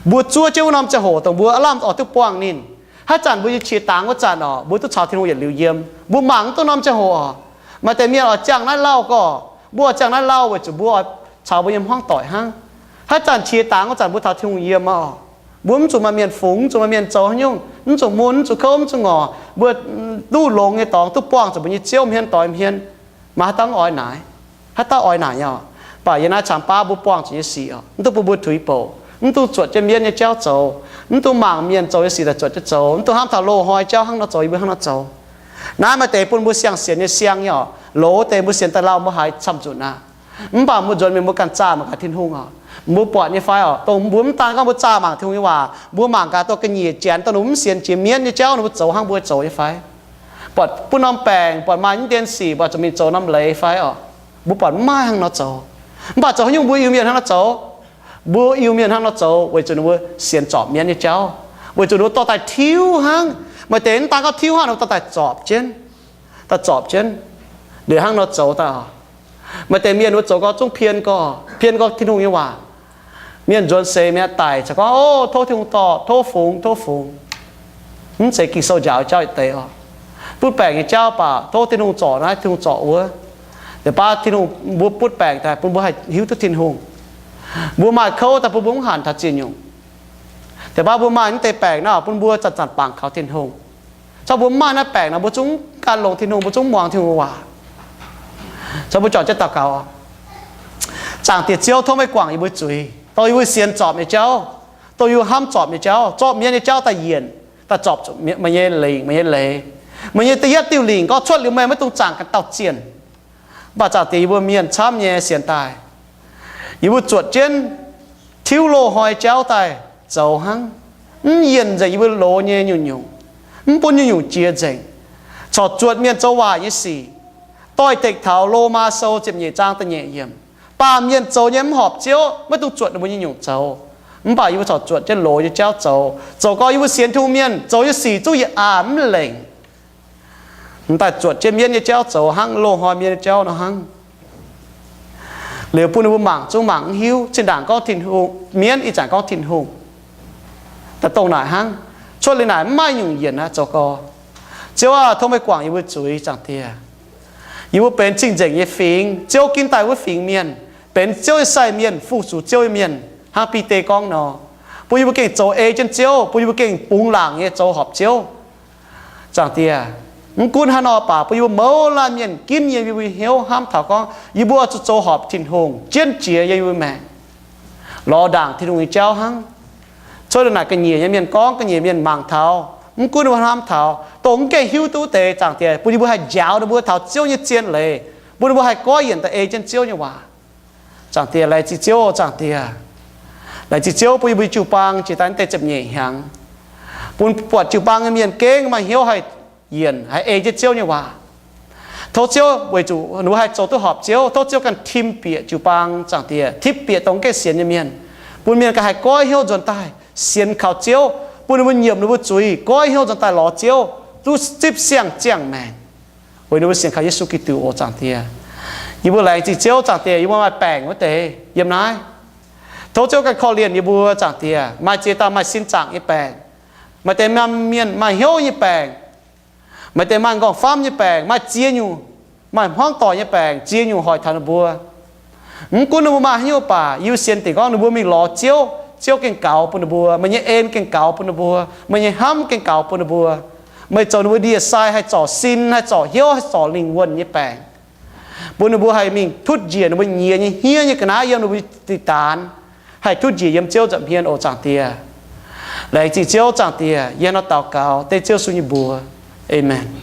Mbuo zuov jienv wuov norm ziangh hoc dongh mbuo aav lamh oix duqv buangh ninh. Haaix zanc mbuo nyei qiex dangx wuov zanc oc, mbuo duqv caux Tin-Hungh yietc liuz yiem. Mbuo mangc mv duqv norm ziangh hoc oc. Maaih deix mienh oix ziangh naaiv lauh gorx, mbuo oix ziangh naaiv lauh weic zuqc mbuo oix caux mbuo nyei hmuangv doic hnangv. Haaix zanc qiex dangx wuov zanc mbuo taux Tin-Hungh yiem oc. Mbuo mv zuqc maaih mienh fungx, mv zuqc maaih mienh zoux haaix nyungc, mv zuqc mun, mv zuqc kouv, mv zuqc ngorc. Mbuo duqv longx nyei dorngx duqv buangh zuqc mbuo nyei Ziouv hmien doix hmien. Maaih haaix dauh oix naaic? Haaix dauh oix naaic nyei oc? Mv baac yiem naaiv camv baav mbuo buangh zuqc nyei sic oc, mv duqv bun mbuo tuix bouc, mv duqv zuotc jienv mienv nyei jauv zoux, mv duqv mangc mienh zoux nyei sic daaih zuotc jienv zoux, mv duqv hnamv taux loz-hnoi jauv hnangv nor zoux, yie mbuo hnangv nor zoux. Naaiv maaih deix bun mbuo siang-sienx nyei siang nyei oc. Loz deix mbuo sienx daaih lauh mbuo haiz camv nzunc aqv. Mv baac mbuo nzuonx mingh mbuo ganh zaah mangc gaax Tin-Hungh oc. Mbuo buatc nyei fai oc, dongh mbuo mv daan gorngv mbuo zaah mangc Tin-Hungh nyei waac, mbuo mangc gaax dongh ga'nyiec janx dongh ninh mv sienx jiex mienv nyei jauv ninh mbuo zoux hnangv mbuo zoux nyei fai? Buatc bun norm baengc, buatc maaih mv dien sic, buatc zuqc mingh zoux norm leiz fai oc? Mbuo buatc mv maaih hnangv nor zoux. Mv baac zoux haaix nyungc mbuo Iu-Mienh hnangv nor zoux? Mbuo Iu-Mienh hnangv nor zoux weic zuqc ninh mbuo sienx zorpc mienv nyei jauv, weic zuqc ninh mbuo dorh daaih tiuv hnangv. Maaih deix mv daan gorngv tiuv hnangv, ninh mbuo dorh daaih zorpc jienv, daaih zorpc jienv. Liuz hnangv nor zoux daaih oc. Maaih deix mienh wuov zoux gorngv zungv pien gorx, pien gorx Tin-Hungh nyei waac. Mienh nzuonx seix mi'aqv daic, corc gorngv, O, tov Tin-Hungh dorh, tov fungx, tov fungx. Mv zeiz Ging-Sou njaaux jauv yietc deix oc. Butv baengc nyei jauv baac tov Tin-Hungh zorc naaiv, Tin-Hungh zorc wuov. Deix baav Tin-Hungh, mbuo butv baengc daaih bun mbuo haih hiuv duqv Tin-Hungh. Mbuo maaih kouv daaih bun mbuo mv hanc taux ziex nyungc. Deix baav mbuo maaih naaiv deix baengc nor bun mbuo zanc-zanc bangc kaux Tin-Hungh. Corc mbuo mv maaih naaiv baengc nor mbuo zungv mv gan longx Tin-Hungh, mbuo zungv mv muangx Tin-Hungh nyei waac. Corc mbuo juangc jienv daux gaux. Zaangc Diex Ziouv, tov meih guangc yie mbuo zuiz, dongh yie mbuo sienx zorpc nyei jauv, dongh yie mbuo hnamv zorpc nyei jauv, zorqv mienv nyei jauv daaih yienc, daaih zorpc meih nyei lingc, meih nyei leiz. Meih nyei da'yietv diuh lingc gorngv cuotv liuz meih maiv dungx zaangc ganh dauh zienh. Mv baac zaangc Diex, yie mbuo mienh camv nyei sienx daaih, yie mbuo zuotc jienv tiuv loz-hnoi jauv daaih zoux hnangv, mv yienh nzengc yie mbuo loz nyei nyungc-nyungc, mv bun nyungc-nyungc jiex nzengc, corc zuotc mienh zoux waaic nyei sic. Doix-dekc taux Lomaa Sou ziepc nyeic zaang da'nyeic yiemc, baamh mienh zoux nyei mv horpc Ziouv, maiv dungx zuotc ninh mbuo nyei nyungc zoux. Mv baac yie mbuo corc zuotc jienv loz nyei jauv zoux. Zoux gau yie mbuo sienx Tin-Hungh mienh zoux nyei sic zungv yietc aqc mv lengc. M'daaih zuotc jienv mienv nyei jauv zoux hnangv, loz-hnoi mienv nyei jauv nor hnangv. Liuz bun ninh mbuo mangc zungv mangc mv hiuv, zinh ndaangc gorngv Tin-Hungh, mienv ih zanc gorngv Tin-Hungh. Daaih dongh naaic hnangv. Cuotv liuz naaic mv maaih nyungc yienc aqv zoux gau. Ziouv aah, tov meih guangc yie mbuo zuiz, Zaangc Diex. Yie mbuo benx cing-nzengc nyei fingx, Ziouv ginv daaih wuov fingx mienh, benx Ziouv nyei sai mienh, fu-sux Ziouv nyei mienh, hnangv Bide gorngv nor. Bun yie mbuo gengh zoux ei jienv Ziouv, bun yie mbuo gengh bungx laangc nyei zoux horpc Ziouv. Zaangc Diex, mv gunv haaix nor baac bun yie mbuo mouz laanh mienh ginv yiem yie mbuo hnyouv hnamv taux gorngv yie mbuo oix zuqc zoux horpc Tin-Hungh jienv jiex yiem yie mbuo maengc. Lorz ndaangc Tin-Hungh nyei jauv hnangv. Cuotv liuz naaic ga'nyiec nyei mienh gorngv, ga'nyiec mienh mangc taux, mv gunv mbuo hnamv taux, dongh mv gaengh hiuv duqv deix, Zaangc Diex, bun yie mbuo haih njaaux ninh mbuo taux Ziouv nyei zien leiz, bun ninh mbuo haih goiv yienc daaih ei jienv Ziouv nyei waac. Zaangc Diex, laengz zingh Ziouv, Zaangc Diex. Laengz zingh Ziouv bun yie mbuo jiu-baang jiex daaih naaiv deix ziepc nyeic hnyangx, bun buatc jiu-baang nyei mienh gengh maaih hnyouv haih yienc, haih ei jienv Ziouv nyei waac. Tov Ziouv weic zuqc ninh mbuo haih zoux duqv horpc Ziouv, tov Ziouv ganh tim bieqc jiu-baang, Zaangc Diex, tim bieqc dongh mv gaengh sienx nyei mienh, bun mienh ganh haih goiv hnyouv nzuonx daaih sienx kaux Ziouv, bun ninh mbuo nyiemc ninh mbuo zuiz, goiv hnyouv nzuonx daaih lorz Ziouv, duqv zipv siang-ziangh maengc. Weic ninh mbuo sienx kaux Yesu Giduc oc, Zaangc Diex. Yie mbuo laengz zingh Ziouv, Zaangc Diex, yie mbuo maaih baengc wuov deix yiem naaiv. Tov Ziouv ganh korv-lienh yie mbuo, Zaangc Diex, maaih ziex dauh maaih sin zaangc nyei baengc, maaih deix maaih mienh maaih hnyouv nyei baengc, maaih deix maaih nqorngv-famv nyei baengc, maaih ziex nyungc, maaih hmuangv doic nyei baengc, ziex nyungc hoic taux ninh mbuo. Mv gunv ninh mbuo maaih haaix nyungc baac yie mbuo sienx dingc gorngv ninh mbuo mingh lorz Ziouv, Ziouv gengh gaux bun ninh mbuo, meih nyei en gengh gaux bun ninh mbuo, meih nyei hnamv gengh gaux bun ninh mbuo. Meih zoux ninh mbuo ndie-sai haih zorc sin, haih zorc hnyouv, haih zorc lingh wuonh nyei baengc, bun ninh mbuo haih mingh tutv njiec ninh mbuo nyiex nyei hniev nyei ga'naaiv yiem ninh mbuo nyei diqc daanx, haih tutv njiec yiem Ziouv nza'hmien oc, Zaangc Diex. Laengz zingh Ziouv, Zaangc Diex. Yie hnangv nor daux gaux dengv Ziouv Yesu nyei mbuox. Aamen.